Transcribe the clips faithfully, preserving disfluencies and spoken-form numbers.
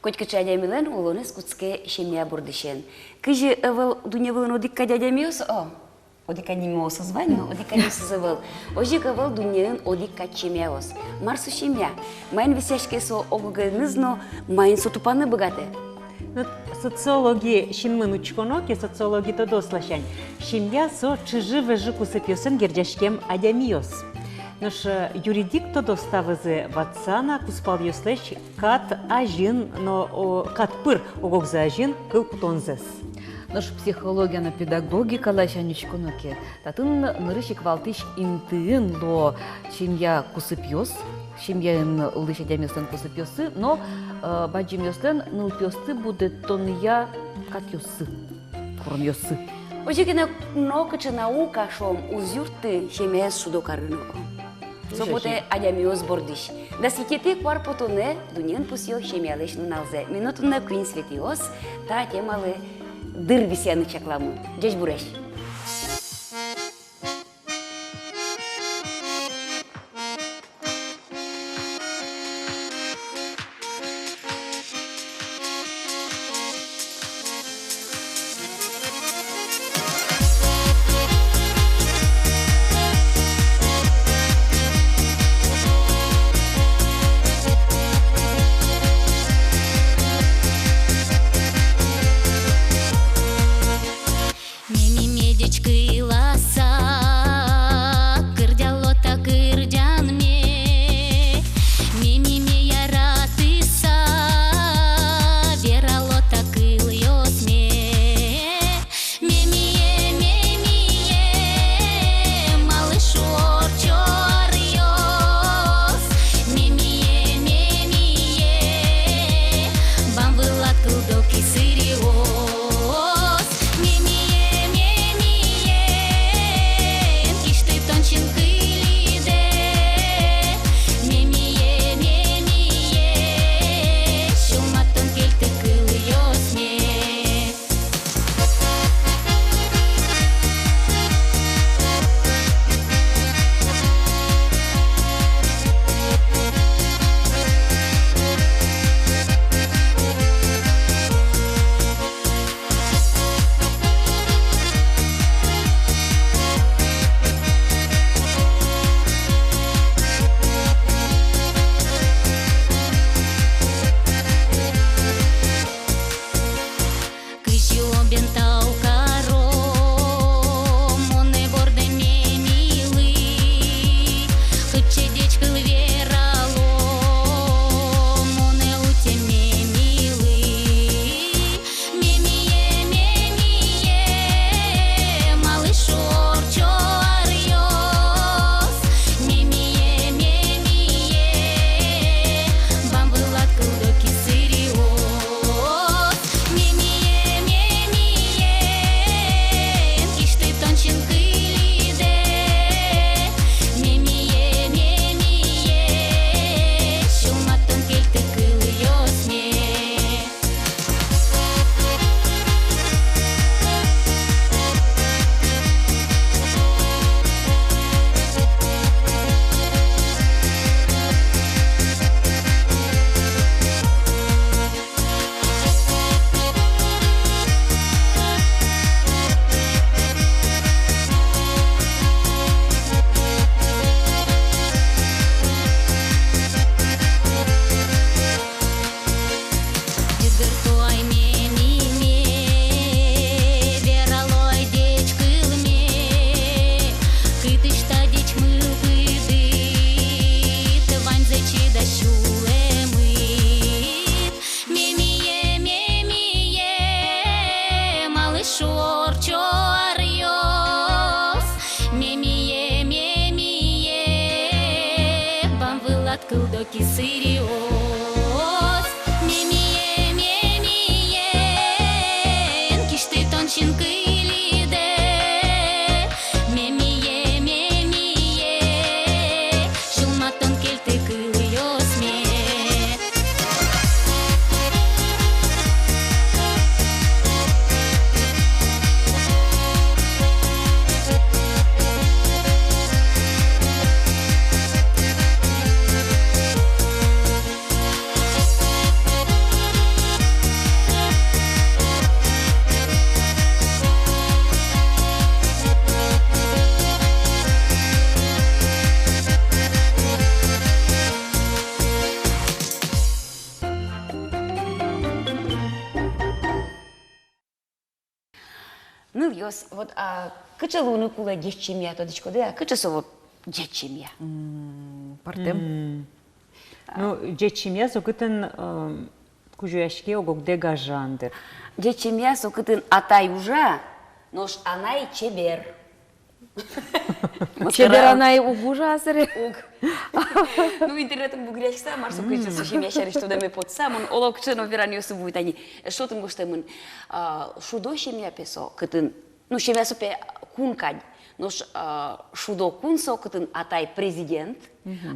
Котькыӵе адямилэн улонэз кутске семья бордысен. Кызьы ӧвӧл дунне вылын одӥг кадь адямиос, о, одӥг кадь нимыосыз вань но, одӥг кадьёсыз ӧвӧл. Озьы ик ӧвӧл дуннеын одӥг кадь семьяос. Мар со семья? Маин висъяське со ог-огеныз но маин со тупаны быгатэ? Ну, социологи синмын учконо ке, социологи тодос ласянь, семья со чыжы-выжы кусыпъёсын герӟаськем адямиос. Нош, э, юридик тодос та вӧзы ватса на кузпалъёслэсь кат азьын но, о, кат пыр ог-огзы азьын кыл кутонзэс. Нош психология но педагогика ласянь учконо ке, татын нырысь ик валтӥсь интыын луо семья кусыпъёс, семьяын улӥсь адямиослэн кусыпъёссы но, э, бадӟымъёслэн нылпиосты будэтонъя катъёссы, куронъёссы. Озьы ке но, нокыӵе наука, шуом, уз юртты семьяез шудо карыны. Со потэ адямиос бордысь. Дас витетӥ куарпотонэ дуннеын пусъё семьялэсь нуналзэ. Ми но туннэ куинь Светиос та темалы дыр висъяны чакламы. Ӟечбуресь! Меми, медӥськыласа, кырӟало та кырӟанме. Меми, ме яратыса, верало та кылъёсме. Мемие, мемие, малы шуо ортчо аръёс? Мемие, мемие, бам вылад кылдо кисыриос. Мемие, мемие, эн кисьты тон синкылидэ. Мемие, мемие, сюлмад тон кельты кылъёсме. Кызьы бен тау каро монэ бордэм мемилы, кыӵе ӟеч кыл верало монэ утэм мемилы. Мемие, мемие, малы шуо ортчо аръёс? Мемие, мемие, бам вылад кылдо кисыриос. Мемие, мемие, эн кисьты тон синкылидэ. Мемие, мемие, сюлмад тон кельты кылъёсме. Ӟыгырто ай мемиме, верало ай ӟеч кылме, кытысь та ӟеч мылкыдыд, ваньзэ чидась сюлэмыд. Мемие, мемие, малы шуо ортчо аръёс? Мемие, мемие, бам вылад кылдо кисыриос. Мемие, мемие, эн кисьты тон синкылидэ. Мемие, мемие, сюлмад тон кельты кылъёсме. Нылъёс, вот, а, кыӵе луыны кулэ ӟеч семья, тодӥськоды-а, кыӵе со вот ӟеч семья? М, пӧртэм. М. Ну, ӟеч семья со кытын, э, кузёяське ог-огдэ гажан, дыр. Ӟеч семья со кытын атай ужа, нош анай чебер. Чебер анай уг ужа-а сэре? Уг. Ну, интернетын бугыръяськыса, мар со кыӵе со семья сярысь тодэме потса, мон олокыӵе но веранъёсы вуи тани. Эшшо отын гожтэмын, а, шудо семья пе со, кытын, ну, семья со пе кун кадь. Нош, а, шудо кун со, кытын атай президент,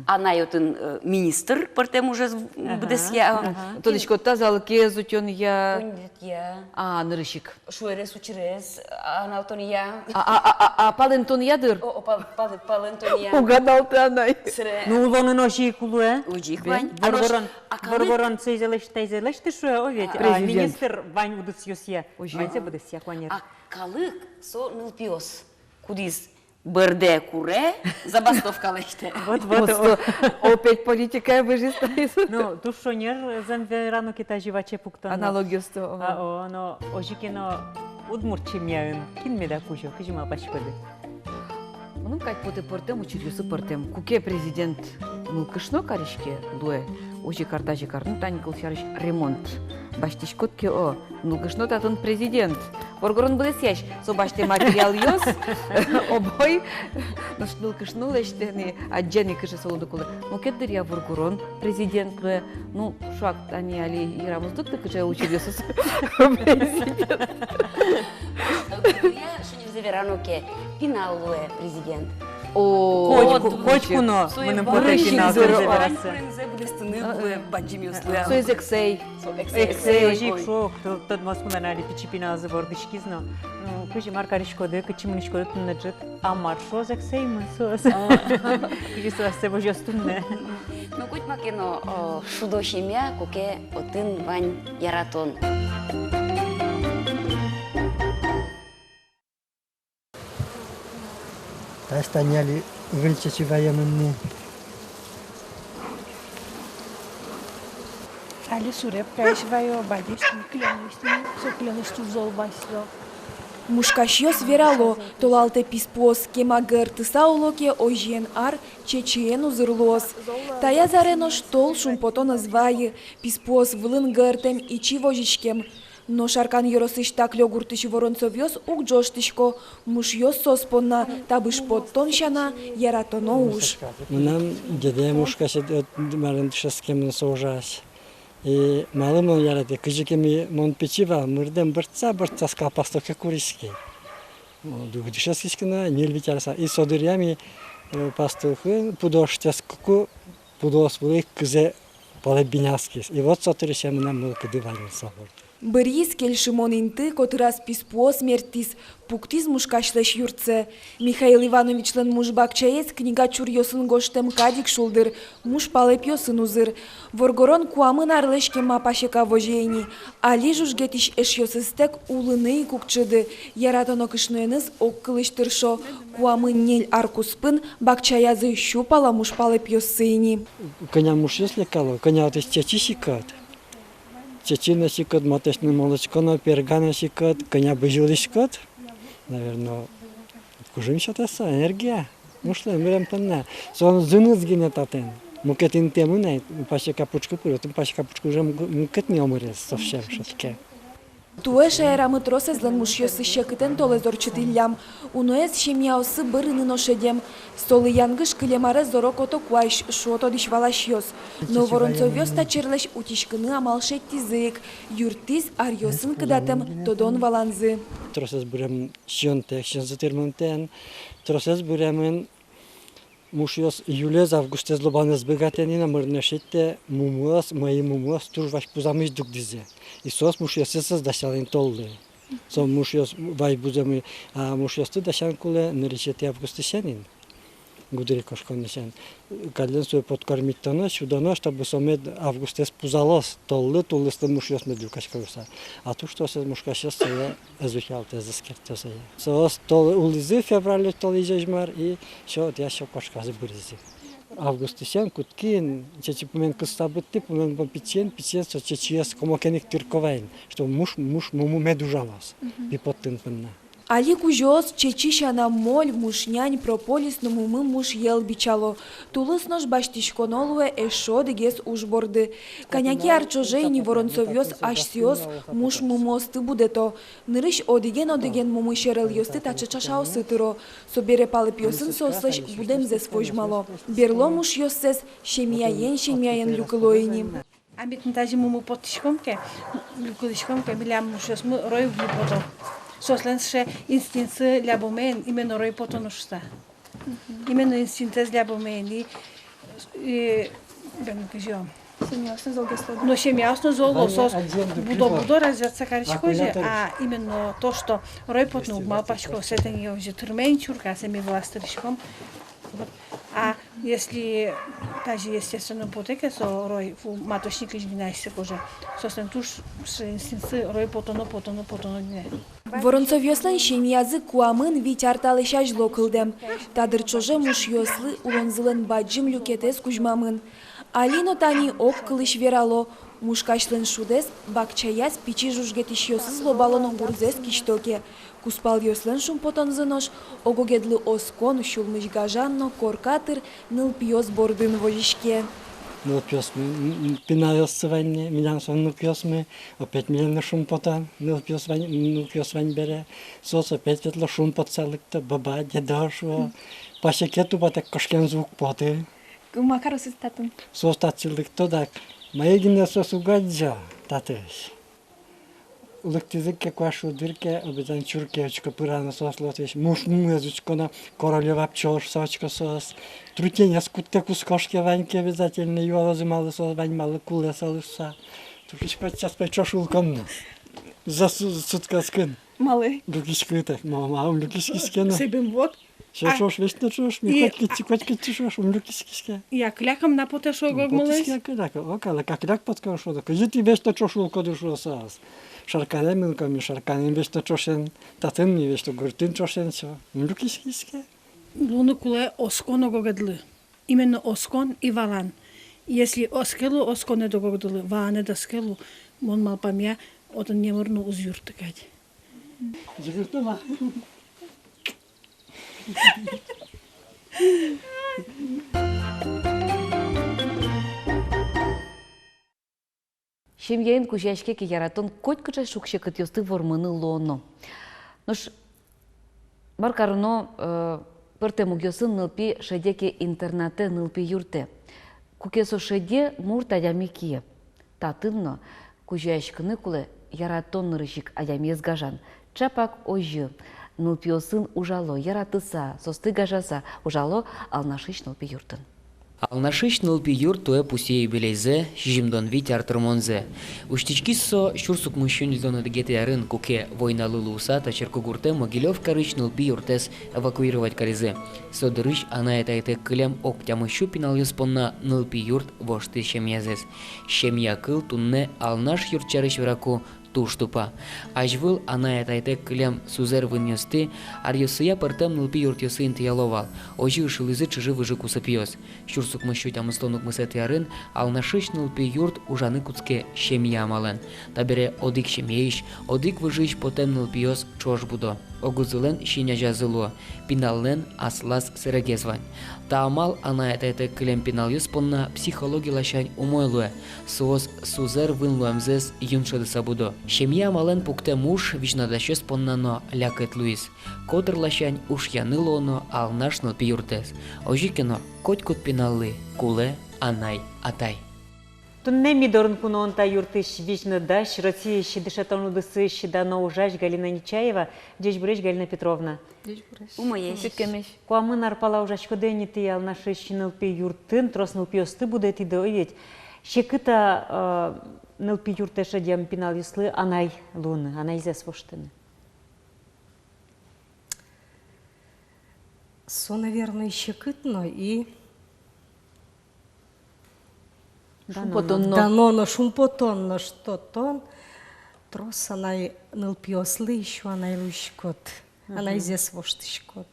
анай отын, э, министр, пӧртэм ужез быдэсъя. Ага. Тодӥськод, тазалыкез утёнъя. Кундытъя. А, нырысь ик. Шуэрес учырез, а, аналтонъя. А, а, а, а, а, палэнтонъя, дыр. О, о, пал-, пал-, палэнтонъя. Уг адалты, анай. Сэре. Ну, улонын озьы ик луэ. Озьы ик вань. Воргорон, а воргорон соизэ лэсьтэ, таизэ лэсьтэ шуэ, о ведь. А, президент. Министр вань удысъёсъя. Озьы. Ваньзэ быдэсъя куанер. А калык со нылпиос. Кудӥз бӧрдэ, куре, забастовка лэсьтэ. Вот, вот. Просто опять политикае выжиз таиз. Ну, туж шонер зэм верано ке, тазьы ваче пуктоно. Аналогиосты, ого. А, о, но озьы ке но удмурт семьяын кин меда кузё, кызьы малпаськоды? Мыным кадь потэ, пӧртэм учыръёсы пӧртэм. Куке президент нылкышно кариське, луэ, озьы ик ар, тазьы ик ар, ну, тани кыл сярысь ремонт басьтӥськод ке, о, нылкышно татын президент. Воргорон быдэсъясь, со басьтэ материалъёс, обой, нош нылкышно лэсьтэ ни, адӟе ни, кыӵе со луыны кулэ. Мукет дыръя воргорон президент луэ. Ну, шуак, тани али йырам уз лыкты, кыӵе учыръёсыз президент. Дыръя шонерзэ верано ке, пинал луэ президент. О, котьку, вот, котьку но, мыным потэ, пинал луэ. Вань куремзэ быдэстыны луэ бадӟымъёслы. Соиз эксэй. Эксэй, озьы ик шуо, тод-, тодмоз, мынам али пичи пиналзы вордӥськиз но. Ну, кызьы, мар кариськоды, кытчы мынӥськоды туннэ ӝыт? А мар шуоз эксэймы соос? А. Кызьы со ассэ возёз туннэ? Ну, котьма ке но, о, шудо семья, куке отын вань яратон. Таиз тани али выль чечы ваемын ни. Али сурепкаесь ваё, бадесь, кылёнэсь, со кылёнэсь туж зол басьто. Мушкасьёс верало, толалтэ писпуос кема гӧртыса уло ке, озьыен ар чечыен узыр луоз. Таяз аре нош тол шумпотон ӧз вайы, писпуос вылын гӧртэм ичи возиськем. Нош Аркан ёросысь Таклё гуртысь Воронцовъёс уг ӝожтӥсько, мушъёс соос понна табыш поттон сяна яратоно уж. Мынам дедэ мушкась, э, марым, дышетскемын со ужась. И малы мон яратӥ, кызьы ке ми, мон пичи вал, мырдэм бӧрдыса, бӧрдыса скал пастухе куриськи. О, дугдышетскиськи на, ньыль-вить аресам. И со дыръя ми, э, пастухын пудо ыштӥськом, пудоос вылэ кызэ палэ биняськиз. И вот со дырысен мынам мылкыды вань со. Быръиз кельшымон инты, котыраз писпуос мерттӥз, пуктӥз мушкасьлэсь юртсэ. Михаил Ивановичлэн муш бакчаез книга чуръёсын гожтэм кадь ик шулдыр, муш палэпъёсын узыр. Воргорон куамын арлэсь кема пасека возе ини. Али жужгетӥсь эшъёсызтэк улыны ик уг чиды. Яратоно кышноеныз огкылысь тыршо. Куамын ньыль ар куспын бакчаязы сю пала муш палэпъёссы ини. Кӧня мушъёс лекало, кӧня отысь чечы сиськод. Чечы но сиськод, матысь но, молочко но, перга но сиськод, кӧня бызьылӥськод, наверно, кужым сётэ со, энергия. Мушлэн вырем понна. Со зыныз гинэ татын. Мукет интымы на, пасека пушкы пыр, отын пасека пушкы уже мукет ни омырез совсем шӧдске. Туэ шаерамы тросэзлэн мушъёссы секытэн толэз ортчытӥллям. Уноез семьяоссы бырыны но шедем. Солы янгыш кылем арез зоро кото куазь, шуо тодӥсь-валасьёс. Но Воронцовъёс та черлэсь утиськыны амал шедьтӥзы ик. Юрттӥз аръёсын кыдатэм тодон-валанзы. Тросэз бырем сиёнтэк, сиёнзы тырмымтэен, тросэз быремын мушъёс июлез, августэз лобаны ӧз быгатэ ни, номыр но шедьтэ, мумыос, мӧйы мумыос туж вазь пузамысь дугдӥзы. И соос мушъёссэс ӧз дасялэ ни толлы. Со мушъёс вазь пузамы, а мушъёсты дасян кулэ нырысетӥ августысен ини. Гудырикошконысен. Каллен сое подкормить кароно, сюдоно, чтобы со мед августэз пузалоз, толлы, тулыслы мушъёс мед люкасько луыса. А туж тросэз мушкасьёс сое ӧз утялтэ, ӧз эскертэ сое. Соос тол улӥзы, февраль толэзёзь мар, и всё, отӥяз всё, кошказы быризы. Августысен кутскиз, чечы пумен кыса быдтӥ, пумен бон пичиен, пичиен со чечыез комокен ик тырко вайи, что муш, муш мумы мед ужалоз, пи поттыны понна. Али кузёос чечы сяна моль, муш нянь, прополис но мумы муш йӧл бичало. Тулыс нош басьтӥськоно луэ эшшо одӥгез уж борды. Кӧня ке ар ӵоже ини Воронцовъёс асьсэос муш мумыосты будэто. Нырысь одӥген-одӥген мумы сьӧрэлъёсты таӵе чашаосы тыро. Собере палэпъёсын соослэсь будэмзэс возьмало. Берло мушъёссэс семьяен-семьяен люкыло ини. А ми тӥни тазьы мумы поттӥськом ке, люкылӥськом ке, милям мушъёсмы рой уг ни пото. Соослэн сыӵе инстинктсы лябомеен, именно рой потоно шуыса. Именно инстинктэз лябомеен, и, и, бен, кызьы. Семьяос но золгес луо. Но семьяос но зол луо, соос будо-будо развиваться карисько же, а именно то, что рой потыны уг малпасько, сэтэн озьы тырмем чурка, сэ ми вылаз тырӥськом. Вот. А если даже естественно потэ ке со рой, фу, маточникысь гинэ асьсэ кожа, соослэн туж сы-, инстинктсы рой потоно, потоно, потоно гинэ. Воронцовъёслэн семьязы куамын вить ар талэсь азьло кылдэм. Та дыр ӵоже мушъёслы улонзылэн бадӟым люкетэз кузьмамын. Али но тани ог кылысь верало, мушкасьлэн шудэз бакчаяз пичи жужгетӥсьёсыз лобалоно гурзэс кисьто ке. Кузпалъёслэн шумпотонзы нош ог-огедлы оскон, сюлмысь гажан но корка тыр нылпиос бордын возиське. Нылпиосмы, м, м, пиналъёссы вань ни, милям со нылпиосмы, опять милемлы шумпотон, нылпиос вань, нылпиос вань бере. Соос опять ветло, шумпотыса лыкто, баба, дедо шуо. Пасеке тупатэк кошкемзы уг поты. Ма карозы татын? Соос татчы лыкто дак. Мае гинэ соос уг адӟо татысь. Лыктӥзы ке куашю дыр ке, обязательно чурке учко, пыраны соослы отысь. Муш мумыез учко но, королева пчёл шуыса учко соос. Трутенез куттэк уз кошке вань ке, обязательно юалозы, малы соос вань, малы кулэ солы шуыса. Туж кыӵе час пай ӵош улӥськом но. За су-, сутка кыскын. Малы? Люкиськы так, ма-, ма-, ум люкиськиське но. Сэбен вот. Со ӵош, весь но ӵош, ми котькытчы, котькытчы ӵош, ум люкиськиське. Я, клякам на потэ шуо ог-огмылэсь. Потӥське кляк, о, кала, как кляк потӥсько шуо, кызьы тӥ весь но ӵош улӥськоды шуо соос. Шарканэн ми улӥськом, ми Шарканэн весь но ӵошен, татын ми весь но гуртын ӵошен, всё. Ум люкиськиське. Луыны кулэ оскон ог-огедлы. Именно оскон и валан. Если ӧз ке лу осконэд ог-огедлы, валанэд ӧз ке лу, мон малпамъя, отын номыр но уз юртты кадь. Ӟыгыртыма. Семьяын кузёяське ке яратон, котькыӵе шуг-секытъёсты вормыны луоно. Нош мар кароно, э, пӧртэм мугъёсын нылпи шеде ке интернатэ, нылпи юртэ? Куке со шеде мурт адями кие. Татын но кузёяськыны кулэ яратон нырысь ик адямиез гажан. Чапак озьы нылпиосын ужало, яратыса, соосты гажаса ужало Алнашысь нылпи юртын. Алнашысь нылпи юрт туэ пусъе юбилейзэ, сизьымдон вить ар тырмонзэ. Усьтӥськиз со сюрс укмыссю ньыльдон одӥгетӥ арын, куке войналы луыса та черкогуртэ Могилёв карысь нылпи юртэз эвакуировать каризы. Со дырысь анай-атайтэк кылем ог тямыссю пиналъёс понна нылпи юрт воштӥз семьязэс. Семья кыл туннэ Алнаш юрт сярысь вераку туж тупа. Азьвыл анай-атайтэк кылем сузэр-вынъёсты аръёсъя пӧртэм нылпи юртъёсы интыяло вал. Озьы ышылӥзы чыжы-выжы кусыпъёс. Сюрс укмыссю тямыстон укмысэтӥ арын Алнашысь нылпи юрт ужаны кутске семья амалэн. Табере одӥг семьяысь, одӥг выжыысь потэм нылпиос ӵош будо. Огзылэн син азязы луо, пиналлэн аслаз сэрегез вань. Та амал анай-атайтэк кылем пиналъёс понна психологи ласянь умой луэ. Соос сузэр-вын луэмзэс юн шӧдыса будо. Семья амалэн пуктэм уж визьнодасьёс понна но лякыт луиз. Котыр ласянь ушъяны луоно Алнаш нылпи юртэз. Озьы ке но, котькуд пиналлы кулэ анай-атай. Туннэ ми дорын куноын та юртысь визьнодась, Россиысь дышетон удысысь дано ужась Галина Нечаева. Ӟечбуресь, Галина Петровна. Ӟечбуресь. Умоесь. Чиккемесь. Куамын ар пала ужаськоды ини тӥ Алнашысь нылпи юртын, трос нылпиосты будэтӥды, ой ведь. Секыт-а, э, нылпи юртэ шедем пиналъёслы анай луыны, анайзэс воштыны? Со, наверное, секыт но и дано но. Шумпотон но. Дано но, шумпотон но, что тон трос анай нылпиослы ещё анай луиськод, мгм, анайзэс воштӥськод.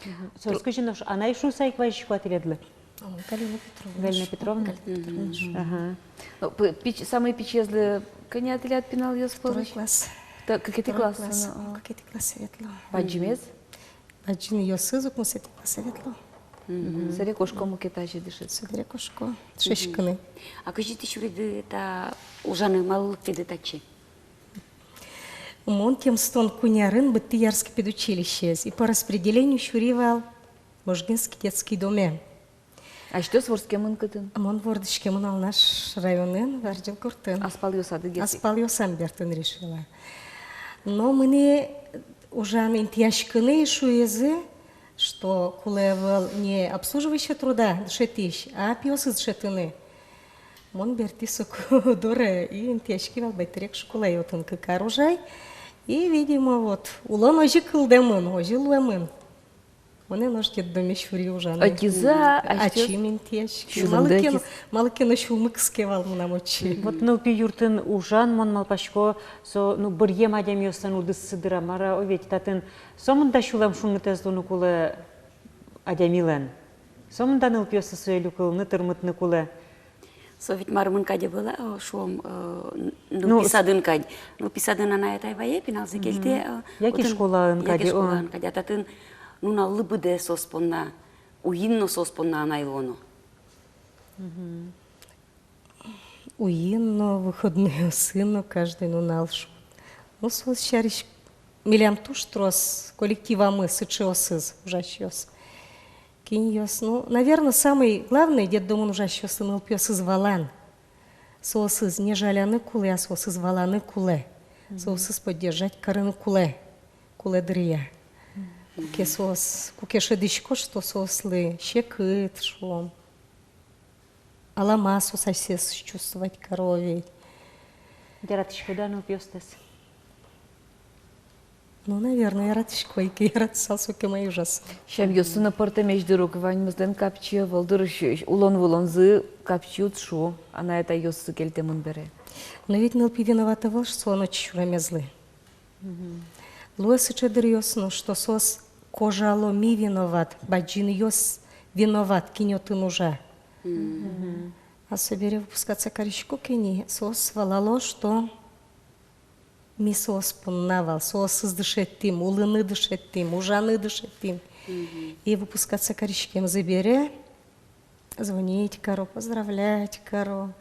Мгм. Соос кызьы нош, анай шуыса ик вазисько-а тӥледлы? О, Галина Петровна. Галина Петровна? Галина Петровна. Мгм. Ага. Ну, п-, пич-, самой пичиезлы кӧня тӥляд пиналъёс пӧлысь? Второй класс. Та кыкетӥ классын, а? Кыкетӥ классэ ветло. Бадӟымез? Бадӟымъёсыз укмысэтӥ классэ ветло. Мгм. Собере кошко мукет азе дышетскыны. Собере кошко дышетскыны. А кызьы тӥ сюриды та ужаны, малы лыктӥды татчы? Мон тямыстон куинь арын быттӥ Ярский педучилищеез. И по распределению сюри вал Можгинский детский доме. Асьтэос вордскемын кытын? Мон вордӥськемын Алнаш районын, Варӟил гуртын. Ас палъёсады гес-а? Ас палъёсам бертыны решила. Но мынэ ужаны, интыяськыны шуизы, что кулэ ӧвӧл не обслуживающий труда дышетӥсь, а пиосыз дышетыны. Мон бертӥ соку доры и интыяськи вал Байтырек школае, отын кык ар ужай. И, видимо, вот, улон озьы кылдэмын, озьы луэмын. Монэ нош детдоме сюри ужаны. Ӧтизы-а асьтэос? Ачим интыяськи. Сюлэмды ӧтиз. Малы ке но, малы ке но сюлмы кыске вал мынам отчы. Вот нылпи юртын ужан, мон малпасько, со, ну, быръем адямиослэн удыссы дыр-а, мар-а, о ведь, татын сомында сюлэм шунытэз луыны кулэ адямилэн. Сомында нылпиослы сое люкылыны, тырмытыны кулэ. Со ведь мармын кадь ӧвӧл, э, шуом, э, н-, ну, нылпи садын кадь. Нылпи садын анай-атай вае, пиналзэ кельтэ, э, яке отын, школаын кадь, яке школаын кадь. А татын нуналлы быдэ соос понна, уин но соос понна анай луоно. Уин но, выходнойёсын но, каждый нунал шуо. Ну, соос сярысь милям туж трос коллективамы сыӵеосыз, ужасьёс. Кинъёс, ну, наверно, самый главный детдомын ужасьёслы нылпиосыз валан. Соосыз не жаляны кулэ, а соосыз валаны кулэ. Соосыз поддержать карыны кулэ. Кулэ дыръя. Куке соос, куке шӧдӥсько, что соослы секыт, шуом. Алама соос асьсэс чувствовать каро ведь. Яратӥськоды-а нылпиостэс? Ну, наверно, яратӥсько, ик яратысал, соку ма ужасал. Сямъёссы но пӧртэмесь дыр ук, ваньмызлэн капчи ӧвӧл дыр, улон-вылонзы капчи уд шу, анай-атайёссы кельтэмын бере. Но ведь нылпи виноват ӧвӧл солэн отчы сюремезлы. Луэ сыӵе дыръёс но, что соос кожало, ми виноват, бадӟымъёс виноват, кин отын ужа. А собере выпускаться карисько ке ни, соос валало, что ми соос понна вал, соосыз дышетӥм, улыны дышетӥм, ужаны дышетӥм. И выпускаться кариськемзы бере звонить каро, поздравлять каро,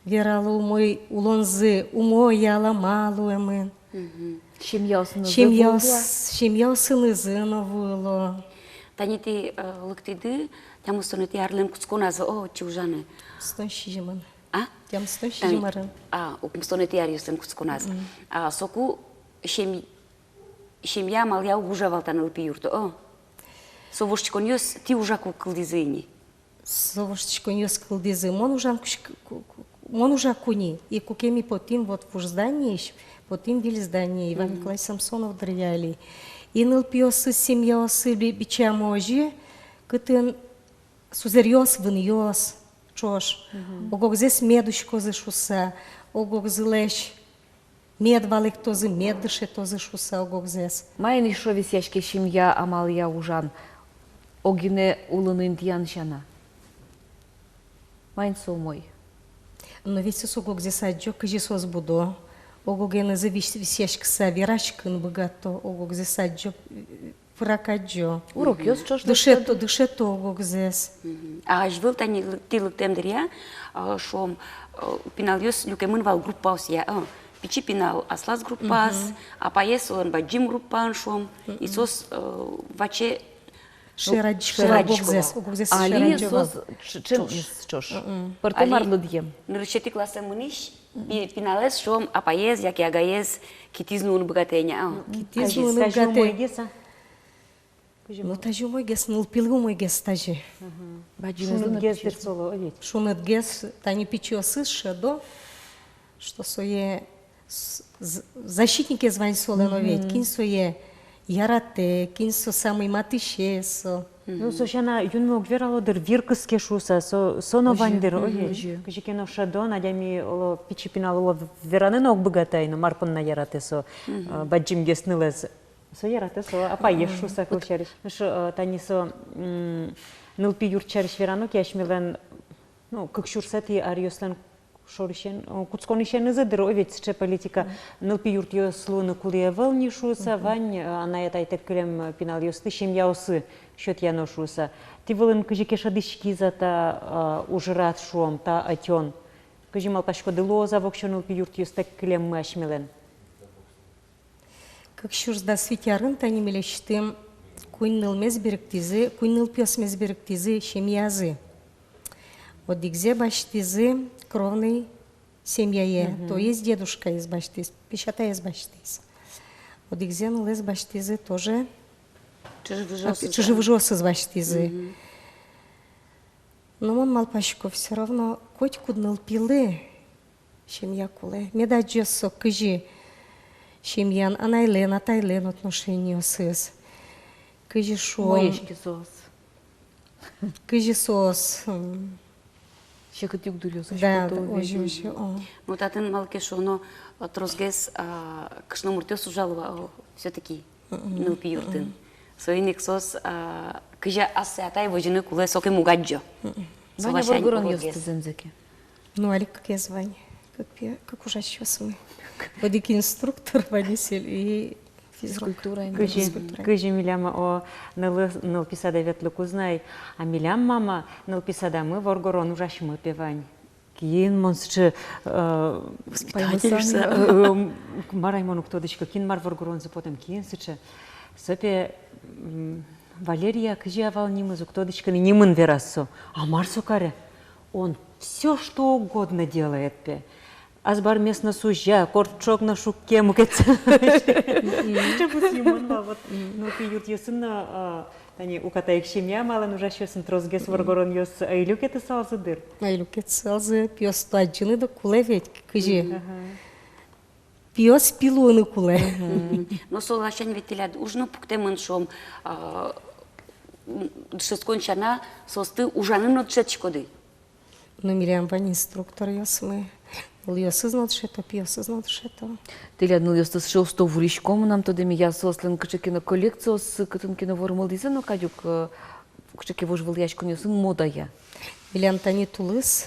верало, умой улонзы, умой, алама луэмын. Семьяосынызы но вуыло. Семьяосынызы но вуыло. Тани тӥ, э, лыктӥды тямыстонэтӥ арлэн кутсконазы, о, отчы ужаны. Тямыстон сизьымын. А? Тямыстон сизьым арын. А, укмыстонэтӥ аръёслэн кутсконаз. А соку семь-, семья амалъя уг ужа вал та нылпи юртын, о. Со воштӥськонъёс тӥ ужаку кылдӥзы ини. Со воштӥськонъёс кылдӥзы. Мон ужан кусь-, ку-, ку-, мон ужаку ни. И куке ми потӥм вот вуж зданиысь, потӥм виль здание, Иван Николаевич Самсонов дыръя али. И нылпиосыз, семьяосыз би-, бичамы озьы, кытын сузэръёс, вынъёс ӵош. Ог-огзэс мед учкозы шуыса, ог-огзылэсь мед валэктозы, мед дышетозы шуыса ог-огзэс. Маин ишшо висъяське семья амалъя ужан, огинэ улыны интыян сяна? Маин со умой? Но ведь соос ог-огзэс адӟо, кызьы соос будо, ог-огенызы вис-, висъяськыса вераськыны быгато, ог-огзэс адӟо, пырак адӟо. Урокъёс ӵош дышето, дышето ог-огзэс. А азьвыл тани лы-, тӥ лыктэм дыръя, а, шуом, а, пиналъёс люкемын вал группаосъя, а, пичи пинал аслаз группаос, апаез солэн бадӟым группаын, шуом, и соос, а, ваче, ну, шер адӟисько вал ог-огзэс, ог-огзэс шер адӟо вал. Али соос ӵ-, ӵем ӵош. Пӧртэм ар лыдъем. Нырысетӥ классэ мынӥсь пи-, пиналэз, шуом, апаез яке агаез китӥз нуыны быгатэ ини, а. Китӥз нуыны быгатэ. Тазьы умойгес-а? Ну, тазьы умойгес, нылпилы умойгес тазьы. Шунытгес дыр солы, о ведь. Шунытгес, тани пичиосыз шӧдо, что сое с-, з-, защитникез вань солэн, о ведь, кин сое яратэ, кин со самый матысез со. Ну, со сяна юнме уг верало дыр, вир кыске шуыса, со, со но вань дыр, о ведь. Кызьы ке но шӧдон, адями, оло, пичи пинал, оло, вераны но уг быгаты ай, но мар понна яратэ со, а, бадӟымгес нылэз. Со яратэ со апаез шуыса, кылсярысь. Нош, э, тани со, м, нылпи юрт сярысь верано ке, асьмелэн, ну, кык сюрсэтӥ аръёслэн шорысен, о, кутсконысенызы дыр, о, ведь сыӵе политика. Нылпи юртъёс луыны кулэ ӧвӧл ни шуыса, вань, э, анай-атайтэк кылем, э, пиналъёсты семьяосы сётъяно шуыса. Тӥ вылын кызьы ке шӧдӥськиз-а та, э, ужрад, шуом, та ӧтён? Кызьы малпаськоды, луоз-а воксё нылпи юртъёстэк кылеммы асьмелэн? Кык сюрс дас вить арын тани милесьтым куинь нылмес берыктӥзы, куинь нылпиосмес берыктӥзы семьязы. Одӥгзэ басьтӥзы кровной семьяе, то есть дедушкаез басьтӥз, песятаез басьтӥз. Одӥгзэ нылэз басьтӥзы тоже, чыжы-выжыосыз, чыжы-выжыосыз басьтӥзы. Но мон малпасько, всё равно котькуд нылпилы семья кулэ. Мед адӟоз со, кызьы семьян анайлэн, атайлэн отношениосыз. Кызьы, шуом, муэське соос. Кызьы соос, м, секыт югдуръёсыз, да, озьы, озьы, о. Ну, татын малы ке шуоно, э, тросгес, а, кышномуртъёс ужало, а, всё-таки нылпи юртын. Соин ик соос, а, кызьы ассэ атай возьыны кулэ, сокем уг адӟо. Вань-а воргоронъёсты зэмзэ ке? Ну, али кыкез вань. Кык пи-, кык ужасьёсмы. Одӥг инструктор, ваньзэ и физрук. Физкультура. Кызьы, физкультура. Кызьы милям, о, нылы-, нылпи садэ ветлыкуз на ай, а милям, мама, нылпи садамы воргорон ужасьмы пе вань. Кин мон сыӵе, э, воспитательёс, э, э, мар ай, мон уг тодӥськы, кин мар воргоронзы потэм, кин сыӵе. Со пе, м, Валерия, кызьы-а вал нимыз, уг тодӥськы ни, нимын вераз со. А мар со каре? Он всё что угодно делает пе. Азбармес но сузя, кортчог но шукке, мукетсэ. Сыӵе пусйымон вал, вот, нылпи юртъёсын но, а, тани уката ик семья амалэн ужасьёсын тросгес воргоронъёс ӧй люкетысалзы дыр. Ӧй люкетысалзы, пиосты адӟыны дыр кулэ ведь, кызьы. Ага. Пиос пи луыны кулэ. Мгм. Но со ласянь ведь тӥляд уж но пуктэмын, шуом, а, м, дышетскон сяна соосты ужаны но дышетӥськоды. Ну, милям вань инструкторъёсмы, нылъёсыз но дышето, пиосыз но дышето. Тӥляд нылъёсты сыӵе усто вурисько, мынам тодэме, я, соослэн кыӵе ке но коллекциоссы, кытын ке но вормылӥзы но кадь ук, э, кыӵе ке вожвылъяськонъёсын модая. Милям тани тулыс,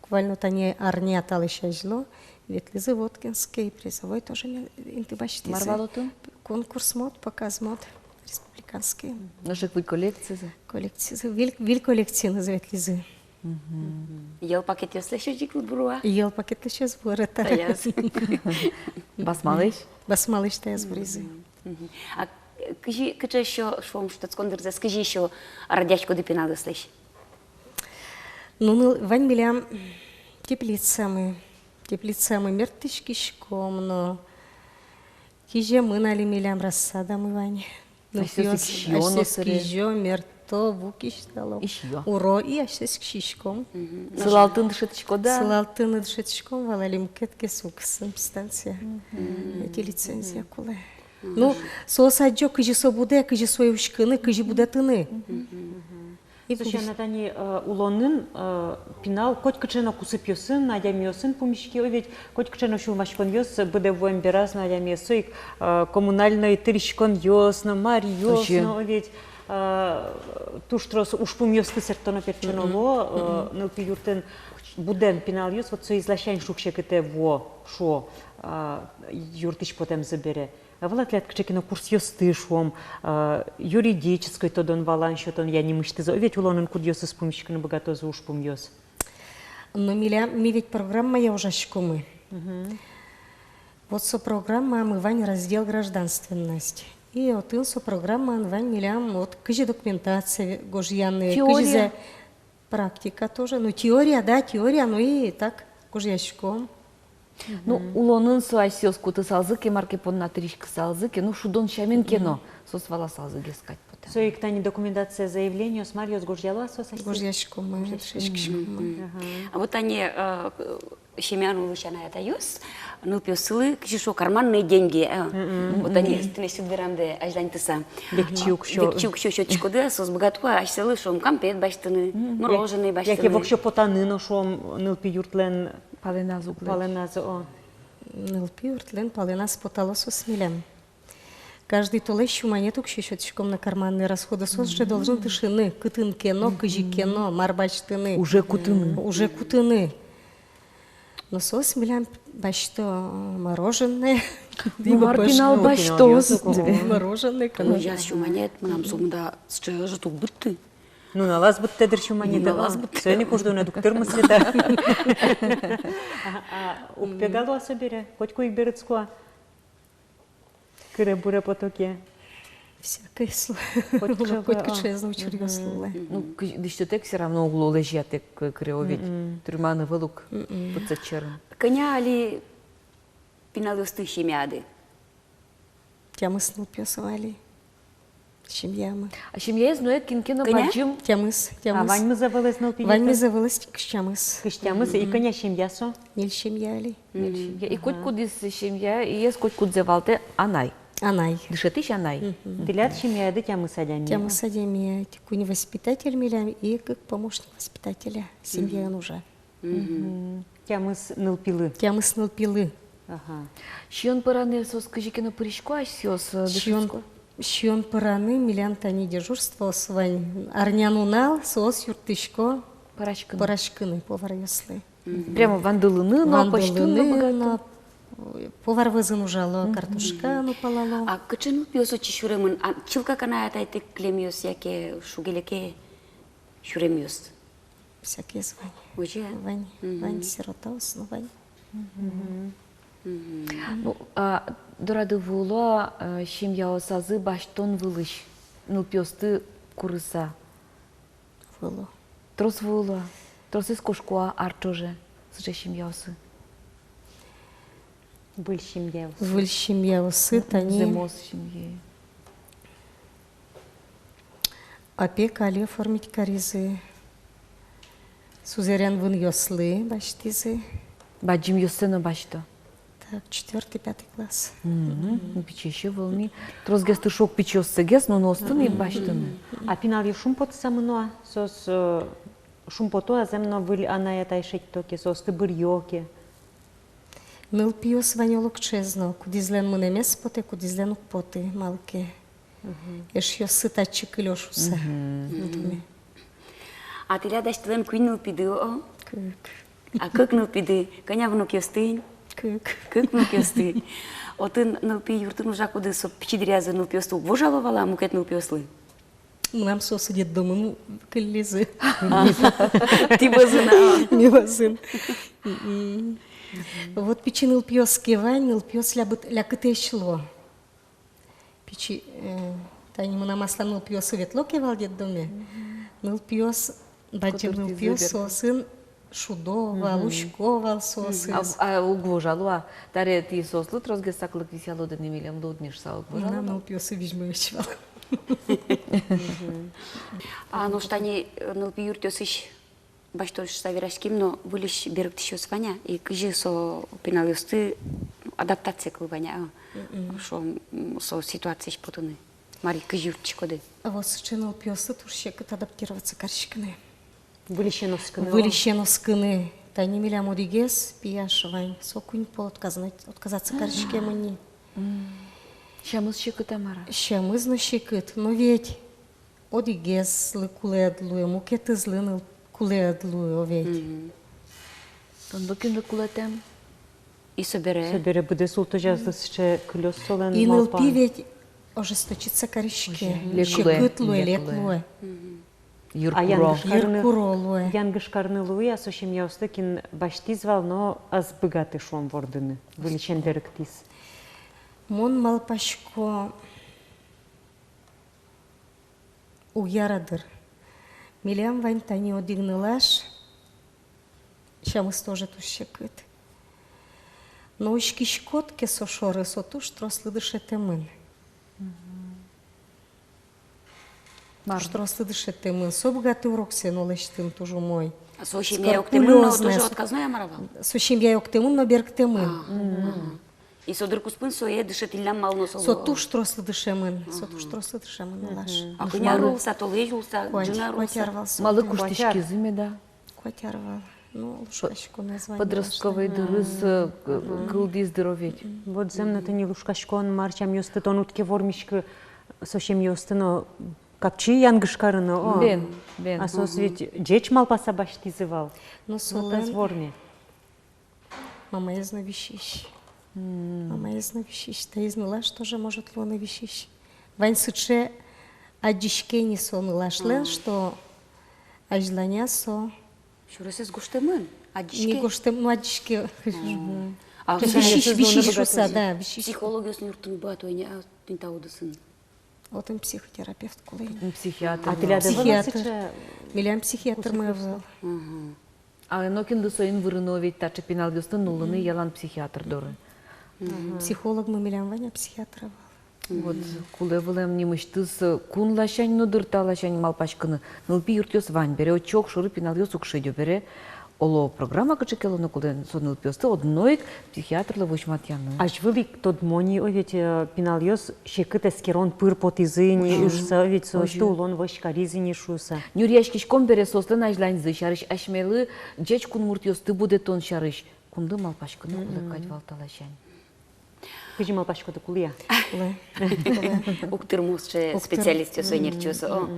буквально тани арня талэсь азьло ветлӥзы Воткинске, и призовой тоже ми-, инты басьтӥзы. Мар вал отын? Конкурс мод, показ мод республиканский. Нош ик выль коллекцизы? Коллекцизы, выль, выль коллекциенызы ветлӥзы. Мгм. Йӧл пакетъёслэсь озьы ик вуро-а? Йӧл пакетлэсь озьы вуро, та. Таяз. Басмалэсь? Басмалэсь таяз вуризы. Мгм. А кызьы, кыӵе ещё, шуом, шутэтскон дырзэс кызьы ещё радъяськоды пиналъёслэсь? Ну, ну, вань милям теплицамы. Теплицамы мерттӥськиськом но. Киземын али милям рассадамы вань. Ну, асьсэос ик сиё но асьсэос ик сыре. Кизё, мерто, ву кисьтало. И сиё. Уро, и асьсэос ик сиськом. Мгм. Сылалтыны дышетӥськоды-а? Сылалтыны дышетӥськом вал, али мукет ке суксын станция. Мгм. Эти лицензия кулэ. Ну, соос адӟо, кызьы со будэ, кызьы сое уськыны, кызьы будэтыны. Мгм. И со сяна тани, э, улонын, э, пинал котькыӵе но кусыпъёсын, адямиосын пумиське, о ведь, котькыӵе но сюлмаськонъёс быдэ вуэм бераз но адямиослы ик, э, коммунальной тыриськонъёс но, маръёс но, о ведь, э, туж трос ужпумъёсты сэрттоно-пертчоно луо, э, нылпи юртын будэм пиналъёс, вот со изласянь шуг-секытэ вуо, шуо, э, юртысь потэмзы бере. А вал-а тӥляд кыӵе ке но курсъёсты, шуом, а, юридической тодон-валан сётон, я нимысьтыз, о ведь, улонын кудъёсыз пумиськыны быгатозы ужпумъёс? Но милям, ми ведь программая ужаськомы. Мгм. Вот со программамы вань раздел гражданственность. И отын со программаын вань милям, вот, кызьы документация ве-, гожъяны, кызьы за-, теория? Практика тоже. Ну, теория, да, теория, ну и так, гожъяськом. Ну, улонын со асьсэос кутысалзы ке, мар ке понна тыриськысалзы ке, ну, шудон сямен ке но, соос валасалзы гес кадь потэ. Со ик тани документация, заявлениос, маръёс гожъяло-а соос асьсэос? Гожъяськом, гожъяськом. Мгм. Ага. А вот тани, э, семьяын улӥсь анай-атайёс нылпиоссылы, кызьы шуо, карманные деньги, э. Мгм. Вот тани тӥлесьтыд верамдэ азьланьтыса. Векчи уксё. Векчи уксё сётӥськоды, соос быгато-а асьсэлы, шуом, кампет басьтыны, мороженое басьтыны? Яке воксё потаны но, шуом, нылпи юртлэн палэназ уг лэзь. Палэназ, о. Нылпи юртлэн палэназ потало соос милям. Каждый толэзь сю манет уксё сётӥськом на карманные расходы. Соос же должны тыршыны, кытын ке но, кызьы ке но, мар басьтыны. Уже кутыны. Уже кутыны. Но соос милям басьто мороженое. Ну, мар пинал басьтоз. Мороженое, конечно. Ужаз сюманет, мынам сомында сыӵе ӧжыт уг быдты. Нуналаз быдтэ дыр сюманет. Нуналаз быдтэ. Соин ик уждунэд уг тырмы, Света. А, а, уг пегало-а со бере? Котьку ик берытско-а? Кыре-буре потоке. Всякое слово. Котькыӵе, котькыӵе, а, учыръёс луэ. Ну, кы-, дӥсьтытэк всё равно уг лу, лэзьятэк кы-, кыре, о ведь. Тырманы вылук пытсэт сьӧрын. Кӧня али пиналъёсты семьяды? Тямыс нылпиосмы али. Семьямы. А семьяез нуэ кин ке но бадӟым? Тямыс, тямыс. А ваньмыз-а вылэз нылпи? Ваньмыз-а вылэз? Кызь тямыс. Кызь тямыс. И кӧня семья со? Ньыль семья али. Ньыль семья. И котькудӥз семьяез котькудзэ валтэ анай. Анай. Дышетӥсь анай. Тӥляд семьяды тямыс адями. Тямыс адями. Куинь воспитатель милям и кык помощник воспитателя семьяын ужа. Тямыс нылпилы. Тямыс нылпилы. Ага. Сиён пӧраны соос кызьы ке но пырисько, асьсэос, э, сиён, дышетско? Сиён пӧраны милям тани дежурствоос вань, арнянунал соос юрттӥсько пӧраськыны. Пӧраськыны поваръёслы. Прямо вандылыны но, пӧзьтыны но быгато. Вандылыны но, повар вӧзын ужало, картошка но палало. А кыӵе нылпиос отчы сюремын? А чылкак анай-атайтэк кылемъёс яке шуг-леке сюремъёс? Всякоез вань. Озьы-а? Вань, вань, сиротаос но вань. Ну, а дорады вуыло-а, э, семьяосазы басьтон вылысь нылпиосты курыса? Вуыло. Трос вуыло-а? Тросэз кошко-а ар ӵоже сыӵе семьяосы? Выль семьяосы. Выль семьяосы, тани. Зэмос семья. Опека али оформить каризы. Сузэрен вынъёслы басьтӥзы. Бадӟымъёссэ но басьто. Так, четвёртый, пятый класс. Мгм. Пичиесь ӧвӧл ни. Тросгес тыршо пичиоссэгес, но нуналзэс но басьтыны. А пиналъёс шумпотыса мыно-а? Соос, э, шумпото-а, зэм но, выль анай-атай шедьто ке, соосты быръё ке? Нылпиос вань олокыӵеез но, кудӥзлэн мынэмез потэ, кудӥзлэн уг поты, малы ке эшъёссы татчы кылё шуыса. Мгм. А тӥляд асьтэлэн куинь нылпиды, о? Кык. А кык нылпиды. Кӧня внукъёсты? Кык. Кык внукъёсты. Отын, нылпи юртын ужакуды, со пичи дыръязы нылпиосты уг вожало вал-а мукет нылпиослы? Мынам соос детдомын кыллизы. Тӥ вӧзын-а? Ми вӧзын. Мгм. Вот пичи нылпиос ке вань, нылпиос лябыт-, лякытэсь луо. Пичи, э, тани мынам аслам нылпиосы ветло ке вал детдоме, нылпиос, бадӟым нылпиос соосын шудо вал, учко вал соосыз. А, а уг вожало-а? Таре тӥ соослы тросгес саклык висъялоды ни, милемлы уд ни шуыса, уг вожало-а? Мынам нылпиосы визьмо ӧвӧл вал. А нош тани, э, нылпи юртъёсысь басьто шуыса вераським, но выльысь берыктӥсьёс вань-а, и кызьы со пиналъёсты, ну, адаптация кыл вань-а, шуом, м, со ситуациысь потыны? Мар, кызьы юрттӥськоды? А вот сыӵе нылпиослы туж секыт адаптироваться кариськыны. Выльысен оскыны. Выльысен оскыны. Тани милям одӥгез пияш вань, со куинь пол отказнать-, отказаться кариськемын ни. Сямыз секыт-а, мар-а? Сямыз но секыт, но ведь одӥгезлы кулэ ӧд луы, мукетызлы но кулэ ӧд луы, о ведь. Мгм. Тон бакель но кулэтэм. И собере. Собере быдэс улытозяз сыӵе кылёз солэн малпан. И нылпи ведь ожесточиться кариське. Озьы. Лек луэ. Секыт луэ, лек луэ. Мгм. Йыр куро. А янгыш карыны, йыр куро луэ. Янгыш карыны луэ-а со семьяосты, кин басьтӥз вал, но ӧз быгаты, шуом, вордыны, выльысен берыктӥз? Мон малпасько, уг яра дыр. Милям вань тани одӥг нылаш, сямыз тоже туж секыт. Но учкиськод ке со шоры, со туж трослы дышетэмын. Мгм. Мар? Туж трослы дышетэмын. Со быгатэ уроксэ но лэсьтыны туж умой. А со семьяе октэмын но, тоже отказной-а, мар-а вал? Со семьяе октэмын но берыктэмын. А, мгм. И со дыр куспын сое дышетӥллям, малы но со. Со туж трослы дышемын, со туж трослы дышемын, нылаш. А кӧня ар улса, толэзь улса, ӝыны ар улса? Куать ар вал со. Малы куштӥськизы меда? Куать ар вал. Ну, лушкаськон, название. Подростковый дырыз, э, к-, кылдӥз дыр, о ведь. Вот зэм но тӥни лушкаськон, мар сямъёсты тон уд ке вормиськы, со семьяосты но капчи янгыш карыны, о. Бен, бен. А соос ведь ӟеч малпаса басьтӥзы вал. Но солэн, вот ӧз ворме. Мамаез но висись. Мамаез но висись. Таиз нылаш тоже, может, луоно висись. Вань сыӵе адӟиське ни со нылашлэн, что азьланяз со. Сюресэз гожтэмын, адӟиське. Не гожтэм, ну, адӟиське. А висись, висись шуса, да, висись. Психологъёсын юрттыны быгато ини, а тӥни та удысын. Отын психотерапевт кулэ ини. Психиатр. А тӥляд ӧвӧл-а сыӵе? Милям психиатрмы ӧвӧл. А нокинлы соин вырыны, ведь таӵе пиналъёсты нуллыны ялан психиатр доры. Психологмы милям вань, а психиатр ӧвӧл. Вот кулэ вылэм нимысьтыз кун ласянь но, дыр, та ласянь малпаськыны. Нылпи юртъёс вань бере, отчы огшоры пиналъёс уг шедё бере, оло, программа кыӵе ке луоно, кулэ со нылпиосты одно ик психиатрлы возьматъяны. Азьвыл ик тодмо ни, о, ведь, э, пиналъёс секыт эскерон пыр потӥзы ини, озьы, шуса, ведь соосты улон вӧсь кариз ини шуса. Нюръяськиськом бере соослэн азьланьзы сярысь, асьмелы ӟеч кунмуртъёсты будэтон сярысь. Кунлы малпаськыны кулэ кадь вал та ласянь. Кызьы малпаськоды, кулэ-а? Кулэ. Уг тырмы сыӵе специалистъёс, ӧнерчиос, о.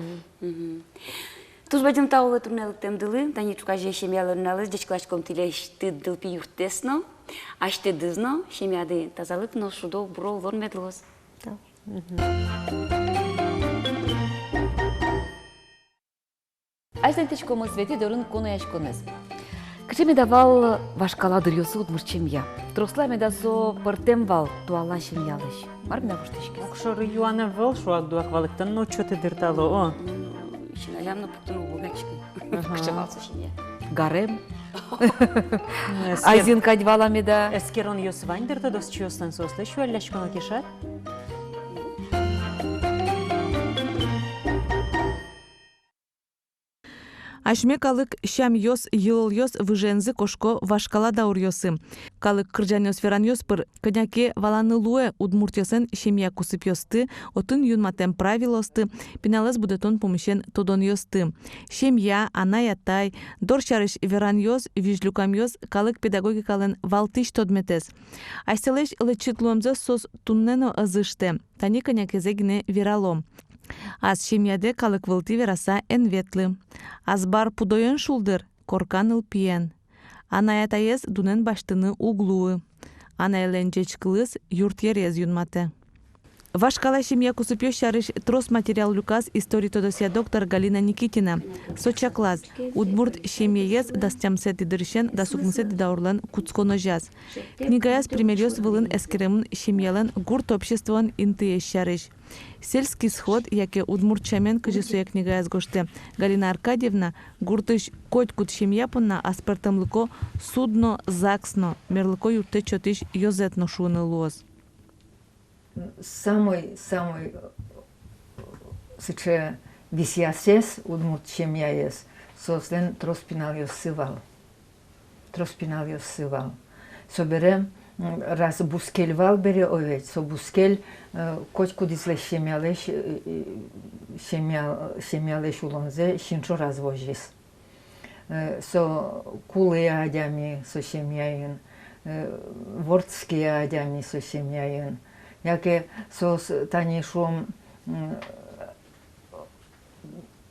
Туж бадӟым тау луэ туннэ лыктэмдылы, тани ӵуказе семьялэн нуналыз, ӟечкыласьком тӥлесьтыд нылпи юрттэс но, асьтэдыз но, семьяды тазалык но, шудо-буро улон мед луоз. Тау. Азьланьтӥськомы «Светӥ дорын» кунояськонэз. Кыӵе меда вал вашкала дыръёсы удмурт семья? Трос-а меда со пӧртэм вал туала семьялэсь? Мар меда воштӥське? Огшоры юан ӧвӧл, шуак-дуак валэктон но уд сёты, дыр, талы, о. Син азям но пуктыны уг быгатӥськы. Кыӵе вал со семья? Гарем. Азьын кадь вал-а меда? Эскеронъёс вань, дыр, тодосчиослэн, соослэсь юалляськоно ке, шат. Асьме калык сямъёс, йылолъёс выжыензы кошко вашкала дауръёсы. Калык кырӟанъёс-веранъёс пыр кӧня ке валаны луэ удмуртъёслэн семья кусыпъёсты, отын юнматэм правилоосты, пиналэз будэтон пумысен тодонъёсты. Семья, анай-атай, дор сярысь веранъёс, визьлюкамъёс — калык педагогикалэн валтӥсь тодметэз. Асьсэлэсь лэчыт луэмзэс соос туннэ но ӧз ыштэ. Тани кӧня кезэ гинэ вералом. Ас семьядэ калык вылтӥ вераса эн ветлы. Азбар пудоен шулдыр, корка нылпиен. Анай-атаез дунэн басьтыны уг луы. Анайлэн ӟечкылыз юртъерез юнматэ. Вашкала семья кусыпъёс сярысь трос материал люказ история тодосъя доктор Галина Никитина. Со чаклаз: удмурт семьяез дас тямысэтӥ дырысен дас укмысэтӥ даурлэн кутсконозяз. Книгаяз примеръёс вылын эскеремын семьялэн гурт обществоын интыез сярысь. «Сельский сход» яке удмурт сямен, кызьы сое книгаяз гожтэ Галина Аркадьевна, гуртысь котькуд семья понна аспӧртэмлыко суд но, загс но, мерлыко юрттэт сётӥсь ёзэт но шуыны луоз. Самой, самой, э, сыӵе висъясез удмурт семьяез — соослэн трос пиналъёссы вал. Трос пиналъёссы вал. Собере, м, раз бускель вал бере, о ведь, со бускель, э, котькудӥзлэсь семьялэсь, э, э, семья, семьялэсь улонзэ син шораз возиз. Э, со кулэ адями со семьяын, э, вордске адями со семьяын. Яке соос, тани шуом, м,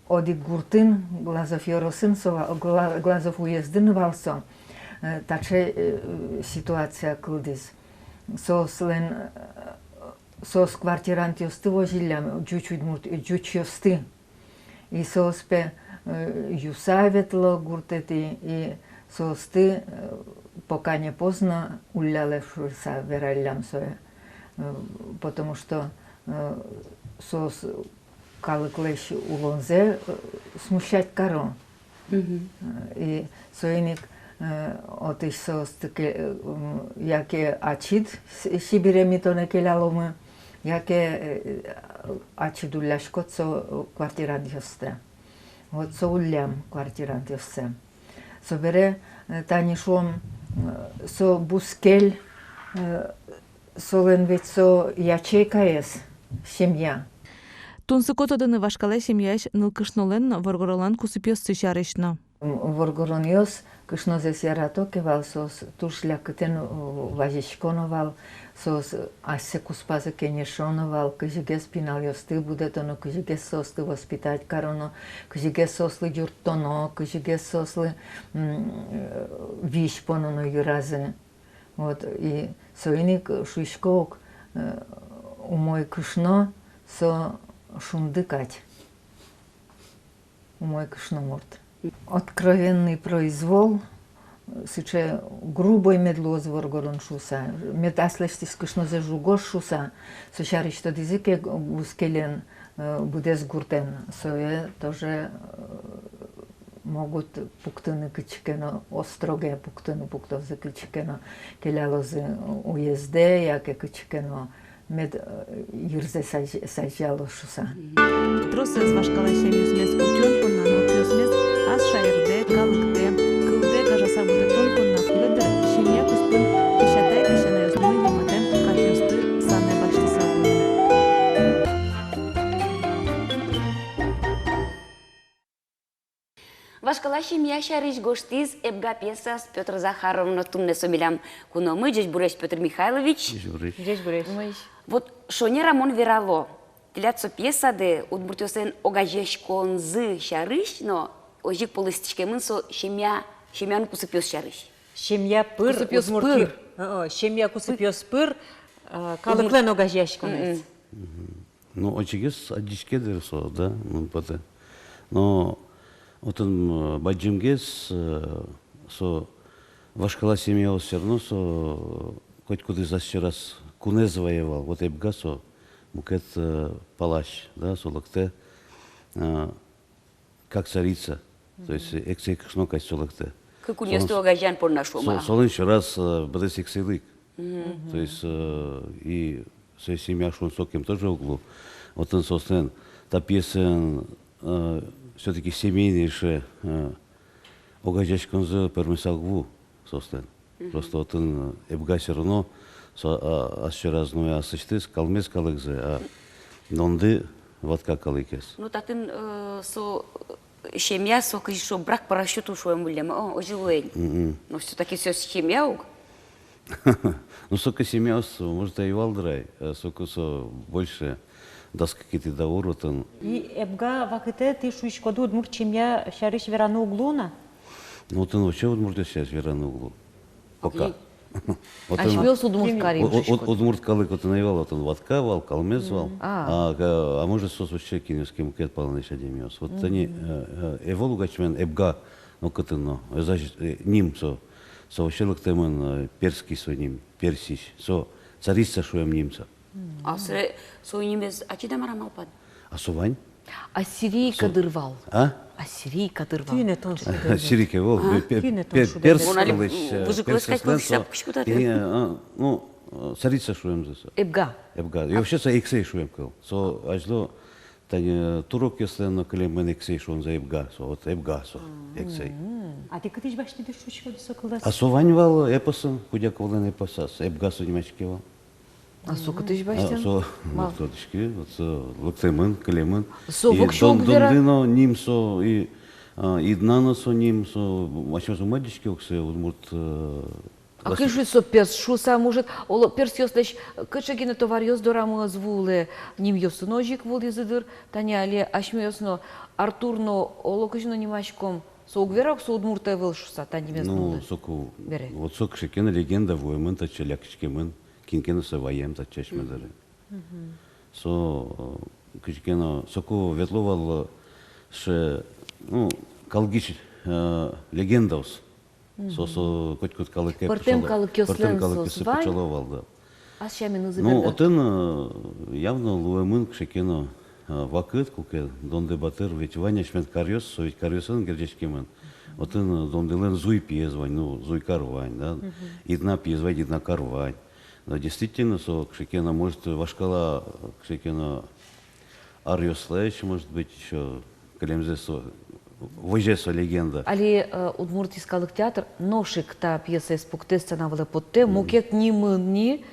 одӥг гуртын, Глазов ёросын со ва-, Гла-, Глазов уездын вал со, э, таӵе, э, ситуация кылдӥз. Соослэн, э, соос квартирантъёсты возиллям, ӟуч удмурт, ӟучъёсты. И соос пе, э, юса ветло гуртэтӥ, и соосты, э, пока не поздно уллялэ шуыса вераллям сое, э, потому что, э, соос калыклэсь улонзэ, э, смущать каро. Мгм. Э, и соин ик, э, отысь соосты ке-, э, м, яке ачид с-, Сибире ми тонэ келяломы, яке, э, ачид улляськод со, э, квартирантъёстэ. Вот со уллям квартирантъёссэ. Собере, э, тани шуом, э, со бускель, э, солэн ведь со ячейкаез, семья. Тунсыко тодыны вашкала семьяысь нылкышнолэн но воргоронлэн кусыпъёссы сярысь но. М, воргоронъёс кышнозэс ярато ке вал, соос туж лякытэн, э, вазиськоно вал, соос асьсэ куспазы кенешоно вал, кызьыгес пиналъёсты будэтоно, кызьыгес соосты воспитать кароно, кызьыгес соослы юрттоно, кызьыгес соослы, м, э, визь пононо йыразы. Вот, и соин ик шуисько ук, э, умой кышно со шунды кадь. Умой кышномурт. Откровенный произвол, сыӵе грубой мед луоз воргорон шуыса, мед аслэсьтыз кышнозэ жугоз шуыса, со сярысь тодӥзы ке бускелен, э, быдэс гуртэн, сое тоже, э, могут пуктыны кытчы ке но, острогъя пуктыны пуктозы кытчы ке но, келялозы уездэ, яке кытчы ке но, мед, э, йырзэ сазь-, сазялоз шуыса. Тросэз вашкала семьяосмес утён понна но пиосмес ас шаердэ, калыктэ, кылдэ гажаса будэтон понна кулэ дыр семья куспын песятай-песянайёсмы юнматэм картъёсты санэ басьтыса вуыны. Вашкала семья сярысь гожтӥз «Эбга» пьесаез Пётр Захаров но туннэ со милям куномы. Ӟечбуресь, Пётр Михайлович. Ӟечбуресь. Ӟечбуресь. Вот шонер-а мон верало, тӥляд со пьесады удмуртъёслэн огазеяськонзы сярысь но, озьы ик пӧлыстӥськемын со семья, семьяын кусыпъёс сярысь. Семья пыр, кусыпъёс удмурт пыр. Ир. О, о, семья кусыпъёс пыр, а, калыклэн огазеяськонэз. Мгм. Мгм. Ну, озьыгес адӟиське дыр со, да, мон потэ. Но отын, э, бадӟымгес, э, со вашкала семьяос всё равно со, э, котькудӥз ас сьӧраз кунэз вае вал. Вот Эбга со мукет, э, палась, да, со лыктэ, э, как царица. То есть, э, эксэй кышно кадь со лыктэ. Кык кунъёсты огазеян понна шуом-а? Со-, солэн сьӧраз, э, быдэс эксэйлык. Мгм. То есть, э, и со семья шуон сокем тоже уг лу. Отын соослэн та пьесаын, э, всё-таки семейный эше, э, огазеяськонзы пӧрмыса уг ву соослэн. Мгм. Просто отын, э, Эбга всё равно со, а, ас сьӧраз но аслэсьтыз калмез калыкзэ, а Донды Ватка калыкез. Ну, татын, э, со, э, семья, со кызьы шуо, брак по расчёту шуэм вылэм, о, озьы луэ ини. Мгм. Но всё-таки со семья ук. Ну, соку семьяос, может, ӧй вал дыр ай, э, соку со больше дас кыкетӥ даур отын. И Эбга вакытэ тӥ шуиськоды, удмурт семья сярысь вераны уг луы на? Ну, отын вообще удмуртъёс сярысь вераны уг луы. Пока. Окей. Отын асьмеос удмурт карим, о-, о-, шуиськод. Удмурт калык отын ӧй вал, отын Ватка вал, калмез вал. Мгм. А. А, ка-, а может, соос вообще кинъёс ке мукет паланысь адямиос. Вот тани, мгм, э, э, ӧвӧл ук асьмелэн Эбга, но кытын но. Э, значит, э, ним со, со вообще лыктэмын, э, перский со ним, персись. Со царица шуэм ним со. А сыре со нимез ачид-а, мар-а малпад? А со вань. Ассирийка дыр вал. А? Ассирийка дыр вал. Кин тон шудэд? Ассирийка вал. А? Пе-, пе-, кин тон шудэд? Перс кылысь, э, выжыкылэсь персъёслэн со, кин, э, а, ну, э, царица шуэмзы со. Эбга. Эбга. И вообще со эксэй шуэм кыл. Со азьло тани, э, турокъёслэн но кылемын эксэй шуонзы Эбга. Со, вот Эбга со, эксэй. Мгм. А тӥ кытысь басьтӥды, шуиськоды, со кылэз? А со вань вал эпосын, Кудяковлэн эпосаз. Эбга со нимаське вал. А со кытысь басьтэмын? А, со, мар, ну, тодӥське, вот со лыктэмын, кылемын. Со воксё уг вера. Дон-, Донды но ним со, и, а, Идна но со ним со, вообще со мадиське ук со удмурт, э, а кызьы со перс шуыса, может, оло, персъёслэсь кыӵе гинэ товаръёс дорамы ӧз вуылэ, нимъёссы но озьы ик вуылӥзы дыр, тани али асьмеос но Артур но, оло, кызьы но нимаськом, со уг вера ук, со удмурт ӧвӧл шуыса, та нимез. Ну, нуллы. Соку, вере. Вот со кыӵе ке но легенда вуэмын, татчы лякиськемын. Кин ке но сое ваем татчы асьме доры. Мгм. Со, э, кызьы ке но, соку ветло вал, э, сыӵе, ну, калгись, э, легендаос. Мгм. Со, со котькуд калыке пӧртэм пыӵало, калыкъёслэн пӧртэм калыкъёслэн соос вань, пыӵало вал, да. Ас сяменызы. Ну, бергатэ. Отын, э, явно луэмын кыӵе ке но, э, вакыт, куке Донды батыр ведь вань асьмелэн каръёс, со ведь каръёсын герӟаськемын. Отын, э, Дондылэн Зуй пиез вань, ну, Зуйкар вань, да? Мгм. Идна пиез вань, Иднакар вань. Но действительно, со кыӵе ке но, может, вашкала, кыӵе ке но аръёслэсь, может быть, ещё кылемзэ со, возе со легенда. Али, э, Удмурт йӧскалык театр нош ик та пьесаез пуктэ, сцена вылэ поттэ, мгм, мукет нимын ни,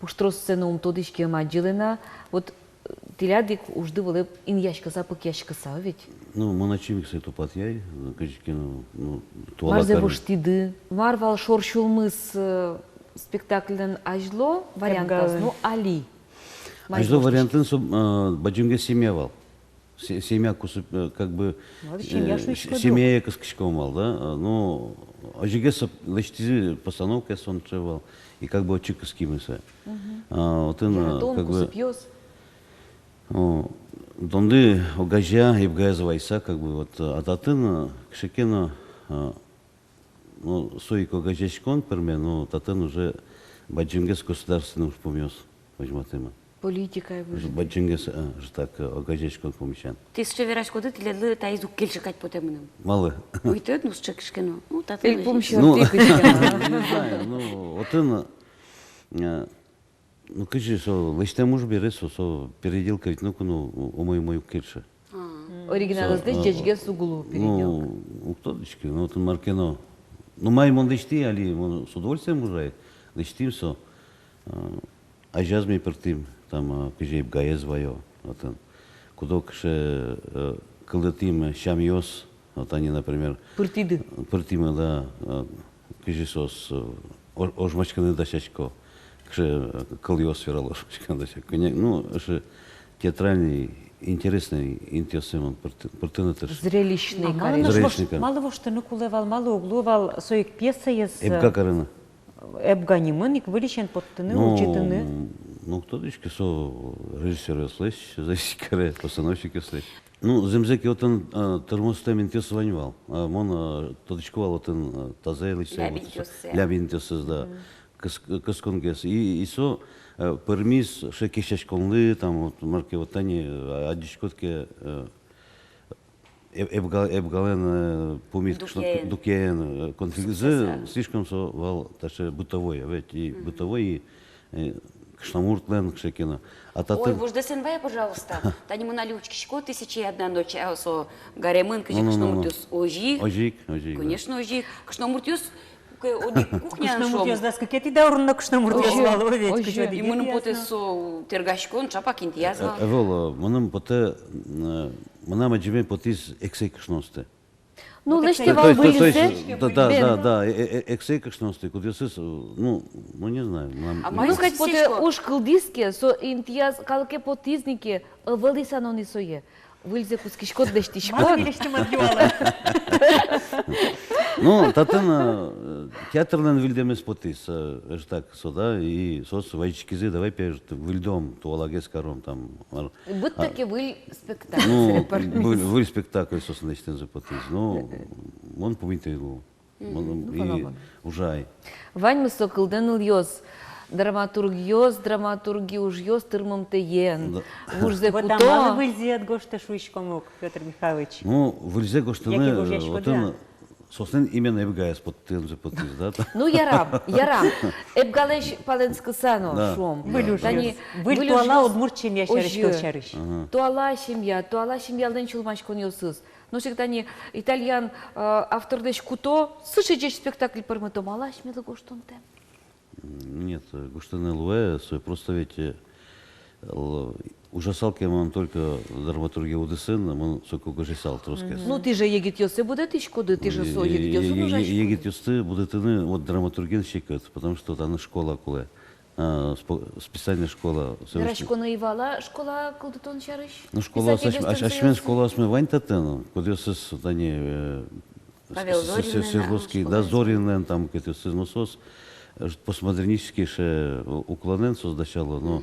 пуштрос сцена ум тодӥське, ум адӟылэ на. Вот, э, тӥляд ик ужды вылэ инъяськыса, пыкъяськыса, ведь? Ну, мон ачим ик сое тупатъяй, кызьы ке но, ну, туала карыны. Мар-зэ воштӥды, мар вал шор сюлмыз, э, спектакльлэн азьло вариантаз, ну, али? Азьло вариантын со, э, бадӟымгес семья вал. се-, семья кусып, э, как бы, Молодец, семья э, шуиськод. Семьяе кыскиськом вал, да. А, ну, озьыгес лэсьтӥзы постановкаез, со сыӵе вал. И как бы отчы кыскимы сое. Мгм. А, отын, э, Яратон, как бы, кусыпъёс. О, Донды огазея, Эбгаез вайыса, как бы, вот, э, а татын, э, кыӵе ке но, э, ну, со ик огазеяськон пӧрме, но татын уже бадӟымгес государственный ужпумъёс возьматэмын. Политикая выжы. Бадӟымгес, э, же так, э, огазеяськон пумысен. Тӥ сыӵе вераськоды, тӥледлы таиз уг кельшы кадь потэ мыным. Малы? Уйтэт, ну, сыӵе кыӵе ке но. Ну, татын. Элькун сётӥ. Ну, не знаю, ну, отын, э, ну, кызьы со, лэсьтэм уж бере со, со переделка ведь, ну, ку, ну, умой-умой уг кельшы. А. Оригиналэз, со, ӟечгес уг луы, переделка. Ну, уг тодӥськы, ну, отын мар ке но. Ну, мае мон лэсьтӥ, али мон с удовольствием ужай, лэсьтӥм со. А, азяз ми пыртӥм, там, а, кызьы Эбгаез вайо, отын. Куд-ог кыӵе, э, кылдытӥм сямъёс, вот они, например, пыртӥды. Пыртӥмы, да, э, кызьы соос, э, о-, ожмаськыны дасясько, кыӵе, э, кылъёс верало ожмаськыны дасясько. Кӧня, ну, эшшо театральный, интересный интыосын пырты-, пыртыны тыршим. Зрелищный. А малы каре. Зрелищный каре. Малы воштыны кулэ вал, малы уг луы вал со ик пьесаез, э, Эбга карыны. Эбга нимын ик выльысен поттыны, ну, учкытыны. Ну, уг тодӥськы, со режиссёръёслэсь зависеть каре, постановщикъёслэсь. Ну, зэмзэ ке, отын, э, тырмыстэм интыос вань вал. А мон, э, тодӥсько вал отын, э, тазэ лэсьтэ, ляб интыоссэ. Ляб интыоссэ, да. Мгм. Кыс-, кысконгес. И, и со, э, пӧрмиз сыӵе кесяськонлы, там, вот, мар ке, вот тани, э, адӟиськод ке, э, Эб-, Эбга-, Эбгалэн, э, пумит кышно-, Дукеен. Дукеен, э, конфликтсы, слишком со вал таӵе бытовой, а ведь и бытовой, и, э, кышномуртлэн кыӵе ке но. А татын... Ой, вождэс эн вае, пожалуйста. Тани мон али учкисько, «Тысяча и одна ночь», а со гаремын, кызьы кышномуртъёс озьы ик. Озьы ик, озьы ик, да. Конечно, озьы ик. Кышномуртъёс Куке одӥг кухняын, шуом. Кышномуртъёс дас кыкетӥ даурын но кышномуртъёс вал, о, ведь, кызьы одӥгетӥяз но. И мыным потэ, со тергаськон ӵапак интыяз вал. Э, э, ӧвӧл, э, мыным потэ, э, мынам адӟеме потӥз эксэй кышноосты. Ну, вот лэсьтэ вал выльзэ. Да, да, да, да, э, э, эксэй кышноосты, кудъёсыз, э, ну, ну, не знаю, мынам... А мынам кадь потэ, уж кылдӥз ке, со интыяз калыке потӥз ни ке, ӧвӧл исано ни сое. Выльзэ кутскиськод, лэсьтӥськод. Малы милесьтым ӧд юалэ? Ну, татын, э, театрлэн выльдэмез потӥз, э, эшшо так со, да, и соос вазиськизы, давай, пе, выльдом, туалагес каром, там, мар-, быдтэ ке выль спектакль. Ну, выль, выль спектакль соослэн лэсьтэмзы потӥз. Ну, мон пумит ӧй луы. Мон, ну, и валало. Ужай. Ваньмыз со кылдэ, нылъёс, драматургъёс, драматурги ужъёс тырмымтэен. Да. Вужзэ куто. Вот а малы выльзэ ӧд гожтэ, шуиськом ук, Пётр Михайлович? Ну, выльзэ гожтыны, яке гожъяськоды-а? Отын соослэн именно Эбгаез поттэмзы потӥз, да? Ну, ярам, ярам. Эбгалэсь палэнскыса но, да, шуом. Да. Выль ужъёс. Тани выль, выль туала ужъёс. Удмурт семья сярысь, озьы, кыл сярысь. Ага. Туала семья, туала семьялэн сюлмаськонъёсыз. Нош ик тани итальян, э, авторлэсь куто, сыӵе ӟеч спектакль пӧрмыто, малы асьмелы гожтонтэм? М, нет, э, гожтыны луэ, сое просто ведь, э, л-, ужасал ке мон только драматургия удысын, мон соку гожъясал тросгес. Ну, тӥ же егитъёссэ будэтӥськоды, тӥ же со егитъёсын ужаськоды. Егитъёсты будэтыны, вот, драматургиен секыт, потому что татын школа кулэ. А, спо-, специальная школа, вераськоно ӧй вал-а школа кылдытон сярысь? Ну, школаос асьме-, ас-, асьмелэн школаосмы вань татын, кудъёсыз тани, э, Павел Зоринлэн, Свердловский, да, Зоринлэн, там, кудъёсыз, ну, соос, э, постмодернический сыӵе, э, уклонэн соос дасяло, но,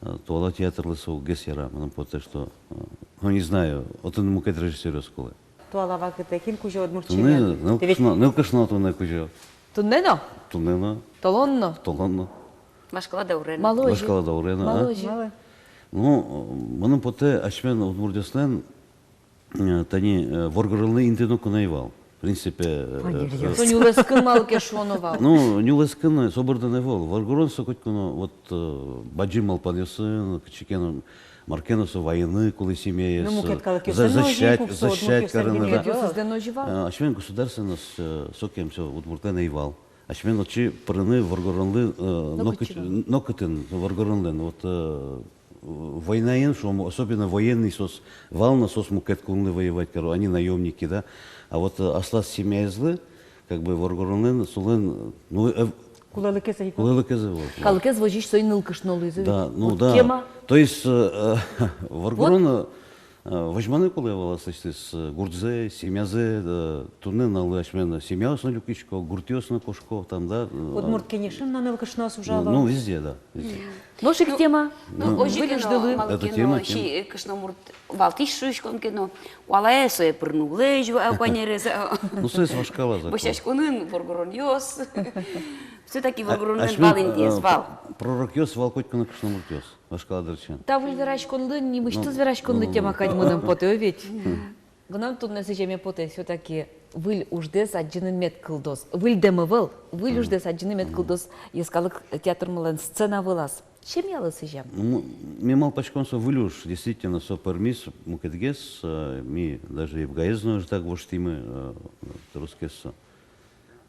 э, туала театрлы со уггес яра, мыным потэ, что, э, ну, не знаю, отын мукет режиссёръёс кулэ. Туала вакытэ кин кузё удмурт семьяын? Туннэ, нылкышно, нылкышно туннэ кузё. Туннэ но? Туннэ но. Толон но? Толон но. Вашкала даурен. Малы озьы? Вашкала даурен, а? Малы озьы? Малы? Ну, мыным потэ, асьмелэн удмуртъёслэн, э, тани, э, воргоронлы инты ноку но ӧй вал. В принципе, э, э, со нюлэскын малы ке шуоно вал. Ну, нюлэскын, со бордын ӧвӧл. Воргорон со котьку но, вот, э, бадӟым малпанъёсын, кыӵе ке но, мар ке но со вайыны кулэ семьяез, ну, мукет калыкъёслэн но озьы ик, защищать, защищать карыны, да. Мукетъёсызлэн но озьы вал. А, асьмелэн государственность, э, сокем со удмуртлэн ӧй вал. Асьмелэн отчы пырыны воргоронлы, э, нокытчы, нокытчы, нокытын, воргоронлэн. Вот, э, войнаен, шуом, особенно военный соос вал но, соос мукет кунлы воевать каро, они наёмники, да. А вот, э, аслаз семьяезлы, как бы, воргоронлэн, солэн, ну, э, кулэлыкез ӧй, кулэлыкез ӧй вал. Калыкез возись сое нылкышно луиз. Да, ну да. Кема. То есть, э, э, воргорон, вот, э, Э, возьманы кулэ вал аслэсьтыз, э, гуртзэ, семьязэ, э, туннэ нуналлы асьмелэн семьяос но люкисько, гуртъёс но кошко, там, да, э, Удмурт Кенешын но нылкышноос ужало. Ну, везде, да, везде. Нош ик тема. Ну, озьы ке но, выль уждылы. Малы ке но, тема, тема. Кышномурт валтӥсь шуиськом ке но, куалае сое пыр нуллэсь, а, куанерез, а. Ну, соос вашкала закон. Вӧсяськонын воргоронъёс. Всё-таки воргоронлэн вал интыез, э, вал. Пророкъёс вал котьку но кышномуртъёс. Вашкала дырысен. Та выль вераськонлы, нимысьтыз вераськонлы тема кадь мыным потэ ведь. Гынам туннэ сӥземе потэ, всё-таки выль уждэс адӟыны мед кылдоз. Выльдэм ӧвӧл, выль уждэс адӟыны мед кылдоз Йӧскалык театрмылэн сцена вылаз. Семьялы сӥзем. Ну, ми малпаськом, со выль уж, действительно, со пӧрмиз мукетгес, э, ми даже Эбгаез но ӧжытак воштӥмы, э, тросгес со.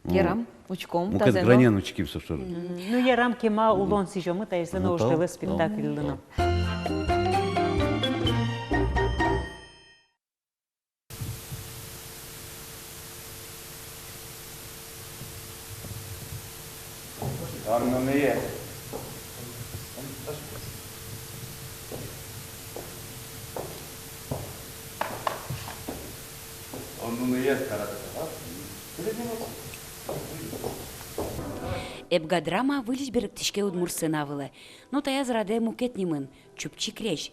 Ярам, учком, мукет тазэ но. Гранен учким со шоры. Мгм. Ну, ярам, кема улон сӥзёмы таизлы но, уждылы, спектакльлы но. Эбга драма выльысь берыктӥське удмурт сцена вылэ, но таяз радэ мукет нимын — «Чупчи крезь».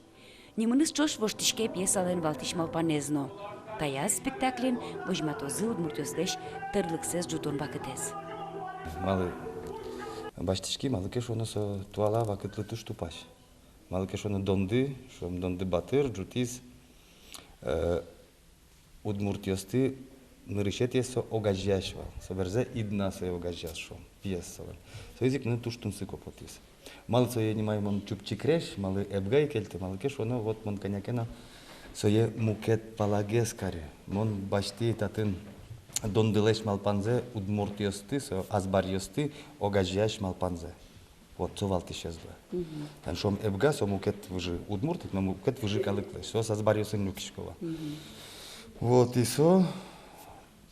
Нимыныз ӵош воштӥське пьесалэн валтӥсь малпанэз но. Таяз спектакльын возьматозы удмуртъёслэсь тӧрлыксэс ӝутон вакытэз. Малы басьтӥськи, малы ке шуоно, со туала вакытлы туж тупась. Малы ке шуоно, Донды, шуом, Донды батыр ӝутӥз, э, удмуртъёсты нырысетӥез со огазеясь вал. Собере Идна сое огазеяз, шуом, пиез солэн. Соиз ик мыным туж тунсыко потӥз. Малы сое нимай мон «Чупчи крезь», малы Эбга ик кельтӥ, малы ке шуоно, вот мон кӧня ке но сое мукет палагес кари. Мон басьтӥ татын Дондылэсь малпанзэ, удмуртъёсты, со азбаръёсты огазеясь малпанзэ. Вот, со валтӥсез луэ. Мгм. Тани, шуом, Эбга — со мукет выжы, удмурт ик, но мукет выжы калыклэсь. Соос азбаръёсын люкисько вал. Мгм. Вот, и со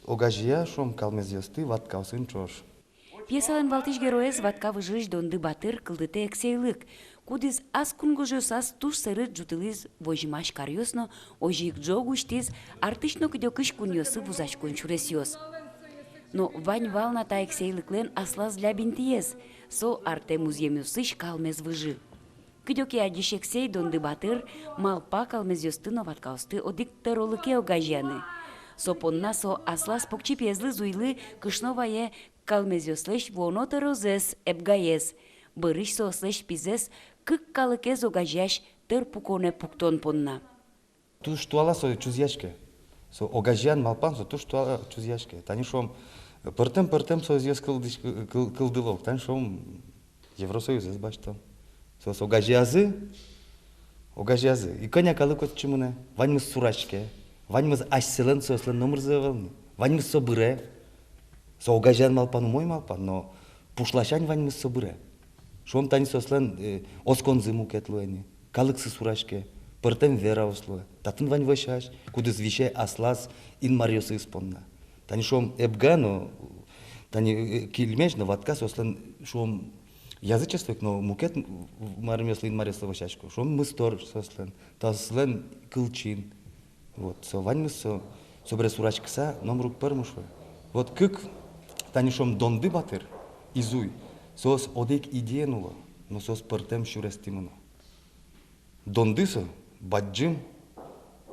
огазея, шуом, калмезъёсты ваткаосын ӵош. Пьесалэн валтӥсь героез, Ватка выжыысь Донды батыр, кылдытэ эксэйлык, кудӥз ас кунгожъёсаз туж сэрыт ӝутылӥз возьмась каръёс но, озьы ик ӝог усьтӥз артысь но кыдёкысь кунъёсы вузаськон сюресъёс. Но вань вал на та эксэйлыклэн аслаз лябинтыез, со артэ музъемъёсысь калмез выжы. Кыдёке адӟись эксэй, Донды батыр, малпа калмезъёсты но ваткаосты одӥг тӧролыке огазеяны. Со понна со аслаз покчи пиезлы, Зуйлы, кышно вае калмезъёслэсь вуоно тӧрозэс, Эбгаез, бӧрысь соослэсь пизэс кык калыкез огазеясь тӧр пуконэ пуктон понна. Туж туала со чузъяське. Со огазеян малпан, со туж туала чузъяське. Тани, шуом, пӧртэм-пӧртэм союзъёс кылдӥсь-, кыл-, кылдыло. Тани, шуом, Евросоюзэз басьтом. Соос огазеязы, огазеязы. И кӧня калык отчы мынэ, ваньмыз сураське, ваньмыз асьсэлэн, соослэн номырзы ӧвӧл ни. Ваньмыз со быре. Со огазеян малпан, умой малпан, но пушласянь ваньмыз со быре. Шуом, тани соослэн, э, осконзы мукет луэ ни, калыксы сураське, пӧртэм вераос луэ. Татын вань вӧсясь, кудӥз висе аслаз инмаръёсыз понна. Тани, шуом, Эбга но, тани, э, Кильмезь но Ватка — соослэн, шуом, язычество ик, но мукет м-, маръёслы, инмаръёслы вӧсясько. Шуом, Мыстор соослэн, та соослэн кылчин. Вот, со ваньмыз со, собере сураськыса, номыр уг пӧрмы, шуэ. Вот кык, тани, шуом, Донды батыр и Зуй, соос одӥг идеен уло, но соос пӧртэм сюрестӥ мыно. Донды — со бадӟым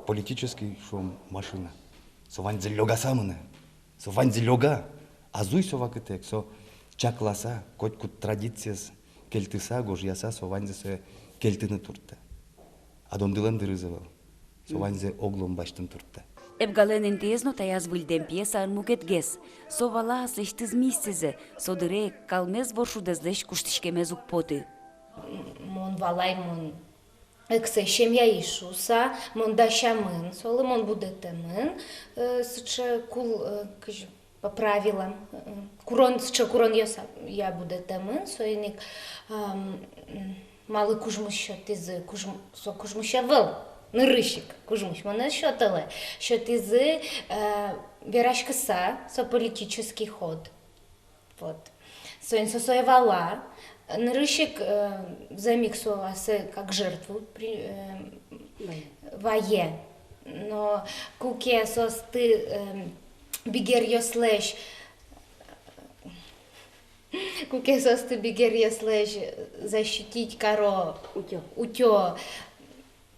политический, шуом, машина. Со ваньзэ лёгаса мынэ. Со ваньзэ лёга. А Зуй со вакытэ ик, со чакласа, котькуд традициез кельтыса, гожъяса, со ваньзэ сое кельтыны турттэ. А Дондылэн дырыз ӧвӧл. Со ваньзэ оглом басьтыны турттэ. Эбгалэн интыез но таяз выльдэм пьесаын мукетгес. Со вала аслэсьтыз миссизэ, со дыре ик калмез воршудэзлэсь куштӥськемез уг поты. Мон валай, мон эксэй семьяысь шуыса, мон дасямын солы, мон будэтэмын, э, сыӵе кул-, э, кызьы, по правилам, э, курон, сыӵе куронъёсъя будэтэмын, соин ик, ам, м, малы кужмысь сётӥзы, кужм-, со кужмысь ӧвӧл, нырысь ик кужмысь мон ӧз сётылэ, сётӥзы, э, вераськыса, со политический ход. Вот. Соин со сое вала, нырысь ик, э, зэмзэ ик со ассэ как жертву при-, э, вае. Но куке соосты, э, бигеръёслэсь, куке соосты бигеръёслэсь защитить каро, утё, утё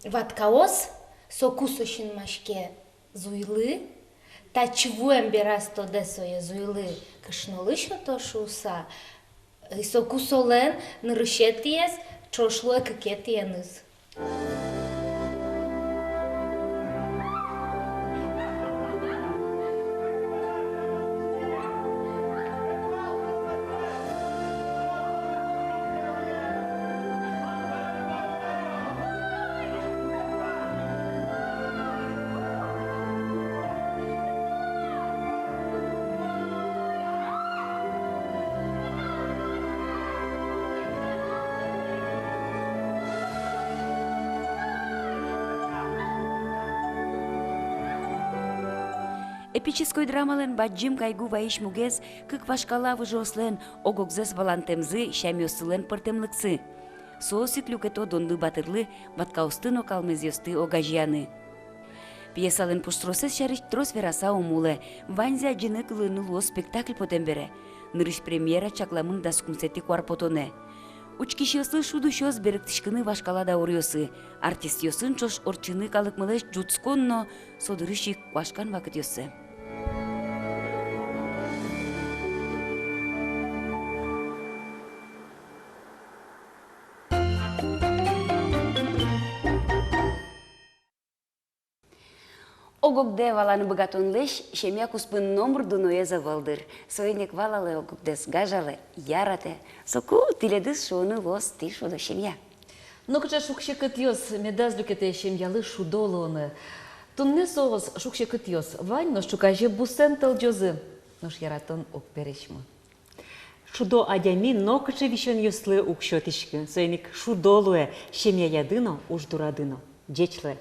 ваткаос, соку со синмаське зуйлы, таӵе вуэм бераз тодэ сое зуйлы, кышнолы сёто шуыса, и соку солэн нырысетӥез ӵош луэ кыкетӥеныз. Эпической драмалэн бадӟым кайгу вайись мугез — кык вашкала выжыослэн ог-огзэс валантэмзы, сямъёссылэн пӧртэмлыксы. Соос ик люкето Донлы батырлы ваткаосты но калмезъёсты огазеяны. Пьесалэн пуштросэз сярысь трос вераса ум улэ, ваньзэ адӟыны-кылыны луоз спектакль потэм бере. Нырысь премьера чакламын дас укмысэтӥ куарпотонэ. Учкисьёслы шуд усёз берыктӥськыны вашкала дауръёсы, артистъёсын ӵош ортчыны калыкмылэсь ӝутскон но со дырысь ик куашкан вакытъёсы. Ог-огдэ валаны быгатонлэсь семья куспын номыр дуноез ӧвӧл, дыр. Соин ик валалэ ог-огдэс, гажалэ, яратэ. Соку тӥледыз шуыны луоз: тӥ шудо семья. Нокыӵе шуг-секытъёс медаз люкетэ семьялы шудо луыны? Туннэ соос, шуг-секытъёс, вань, нош ӵуказе бусэн тӧлӟозы. Нош яратон уг пересьмы. Шудо адями нокыӵе висёнъёслы уг сётӥськы, соин ик шудо луэ семьяяды но, уж дурады но. Ӟеч луэ.